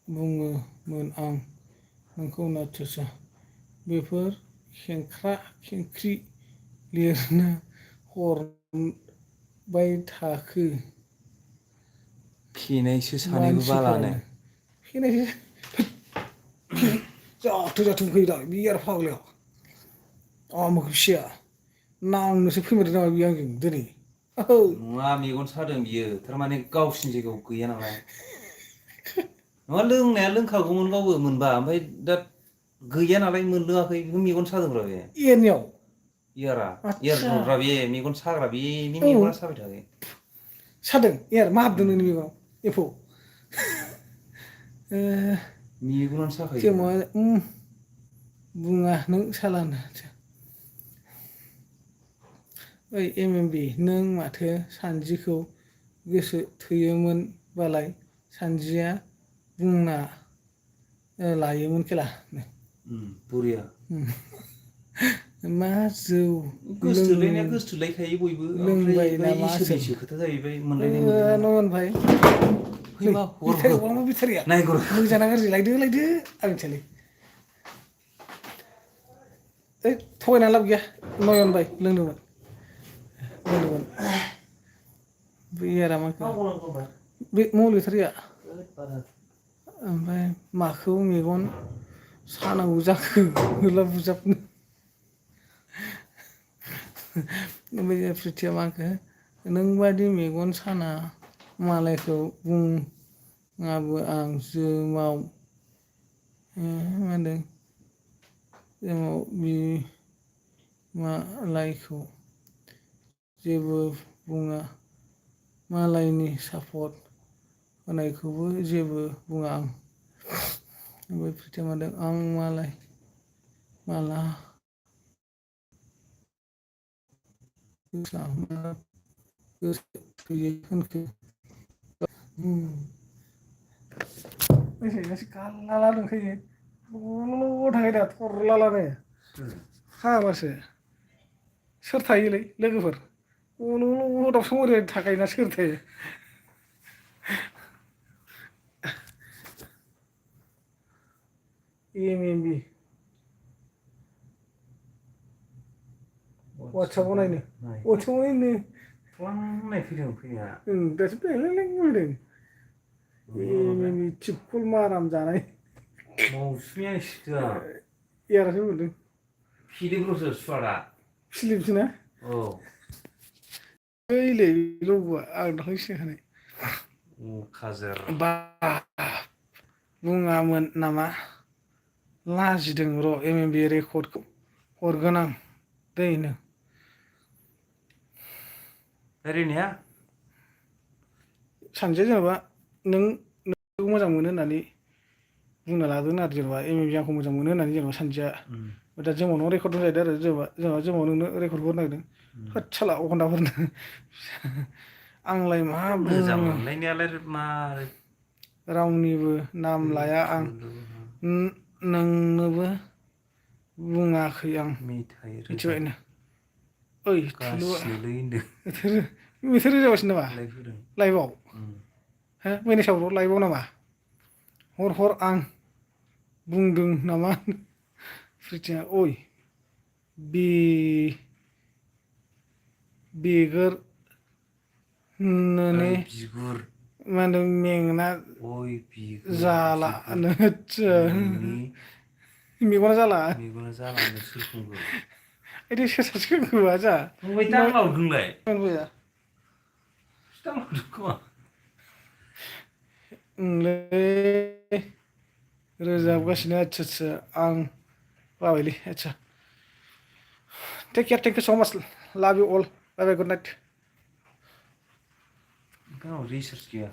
बुङोमोन आं नोंखौ नाथुरसा बेफोर खेंख्रा खेंख्रि लिरना हरबाय थाखो फेनायसो सानैबो बालानो मानसिफ्रानो फेनायसो जाथो फैयोदा बे एयार फाग्लाया आमुखौ फिसिया नांनोसो फैमारदों नामा बियो आंजों दिनै नङा मेगन सादों बियो थारमाने गावसिनि जायगायाव गैया नालाय नङा लोंनाया लोंखागौमोन गावबो मोनबा ओमफ्राय दा गैया नालाय मोनलोङाखै बेखौ मेगन सादोंब्रा बे एयारनियाव इयार आदसा द्रपब्रा बे मेगन साग्रा बेनि औ मेगना साबाय थाखायो सादों एयार मा हाबदों नोंनि मेगनाव एफौ मेगनानो साखायोब्रा जोमा बुङा नों सालानो ओइ एमएमबि नों माथो सानजिखौ गोसो थोयोमोनबालाय सानजिया बुंना लायोमोन खेला बरिया मा जौ गोसथोलायनाया गोसथोलायखायो बयबो ओमफ्राय लोंबाय बै नामासों इसोरनिसो खोथा जाहैबाय मोनलायनाय मोनलायनाया नयन भाइ है मा हरखो बेटारिया नायगर मोजांना गाज्रि लायदो आं मिथियालै ओइ थगायना लाब गैया नयन भाइ लोंदोंमोन बे एयारा माखो बे मबाइल बेटारिया ओमफ्राय माखौ मेगन सानांगौ जाखो होला बुजाबनो ओमफ्राय प्रिथिया माखो नोंबादि मेगन साना मालायखौ बुङाबो आं जोमाव मा होनदों जोमाव मालायखौ जेबो बुङा मालायनि सापर्ट होनायखौबो जेबो बुङा आं ओमफ्राय प्रिथिया मादों आं माला गोसो थोयो होनखो गारलाला दंखायो ल' थांखायो दा थरलालानो फाग्लासो सोर थायोलै लोगोफोर दाउसा मौर्य थाखायोना सोर थायो एमएमबि WhatsApp-आव नायनो WhatsApp-आव नायनो नायफैदों फैनाया दासो बेलें होदों थिबखल माराम जानाय मौसुमिया सिखोआ एयारासो मोनदों फिदिग्र'सो सुवादा फिलिपसो ना औ ओइलै लब'आ आं दाख्लै सिनायखानाय खाजोर बा बुङामोन नामा लाजिदों र' MMB रेकर्डखौ हरगोन आं दैनो ओरैनिया सानसेया जेनेबा नों मोजां मोनो होननानै बुंना लादों आरो जेनेबा MMB आंखौ मोजां मोनो होननानै जेनेबा सानसेया दा जोमाव नों रेकर्ड जाहैदों आरो जेनेबा जोमाव नोंनो रेकर्ड हरनो नागिरदों होद साला अखन्दाफोरनो आंलाय मा मोजां बुङो मोनलायनायालाय मारै रावनिबो नाम लाया आं नोंनोबो बुङाखै आं मेथाइ मिथिबाय रोजाब नो ओइ थुलुआ गासिनोलै होनदों मेथाइ रोजाबासिनो नामा लाइभ होदों लाइभआव हो मैनेसाव लाइभआव नामा हर आं बुंदों नामा फ्रिथिया ओइ बेगोर नोने बिगुर मा होनदों मेंना ओइ बिगुर जाला नोंनि मेगना जाला मेगना जाला होनदों सोरखौ होनखो ओइदि सोर सासेखौ होआ जा फंबाय दांलावदोंलाय मोनबाया दांलावदों खोमा ओंलै रोजाबगासिनो आदसा आं बाबायलै आदसा टेक केयार थेंक इउ स' माच लाभ इउ अल बाय बाय गुड नाइट रिसार्च गैया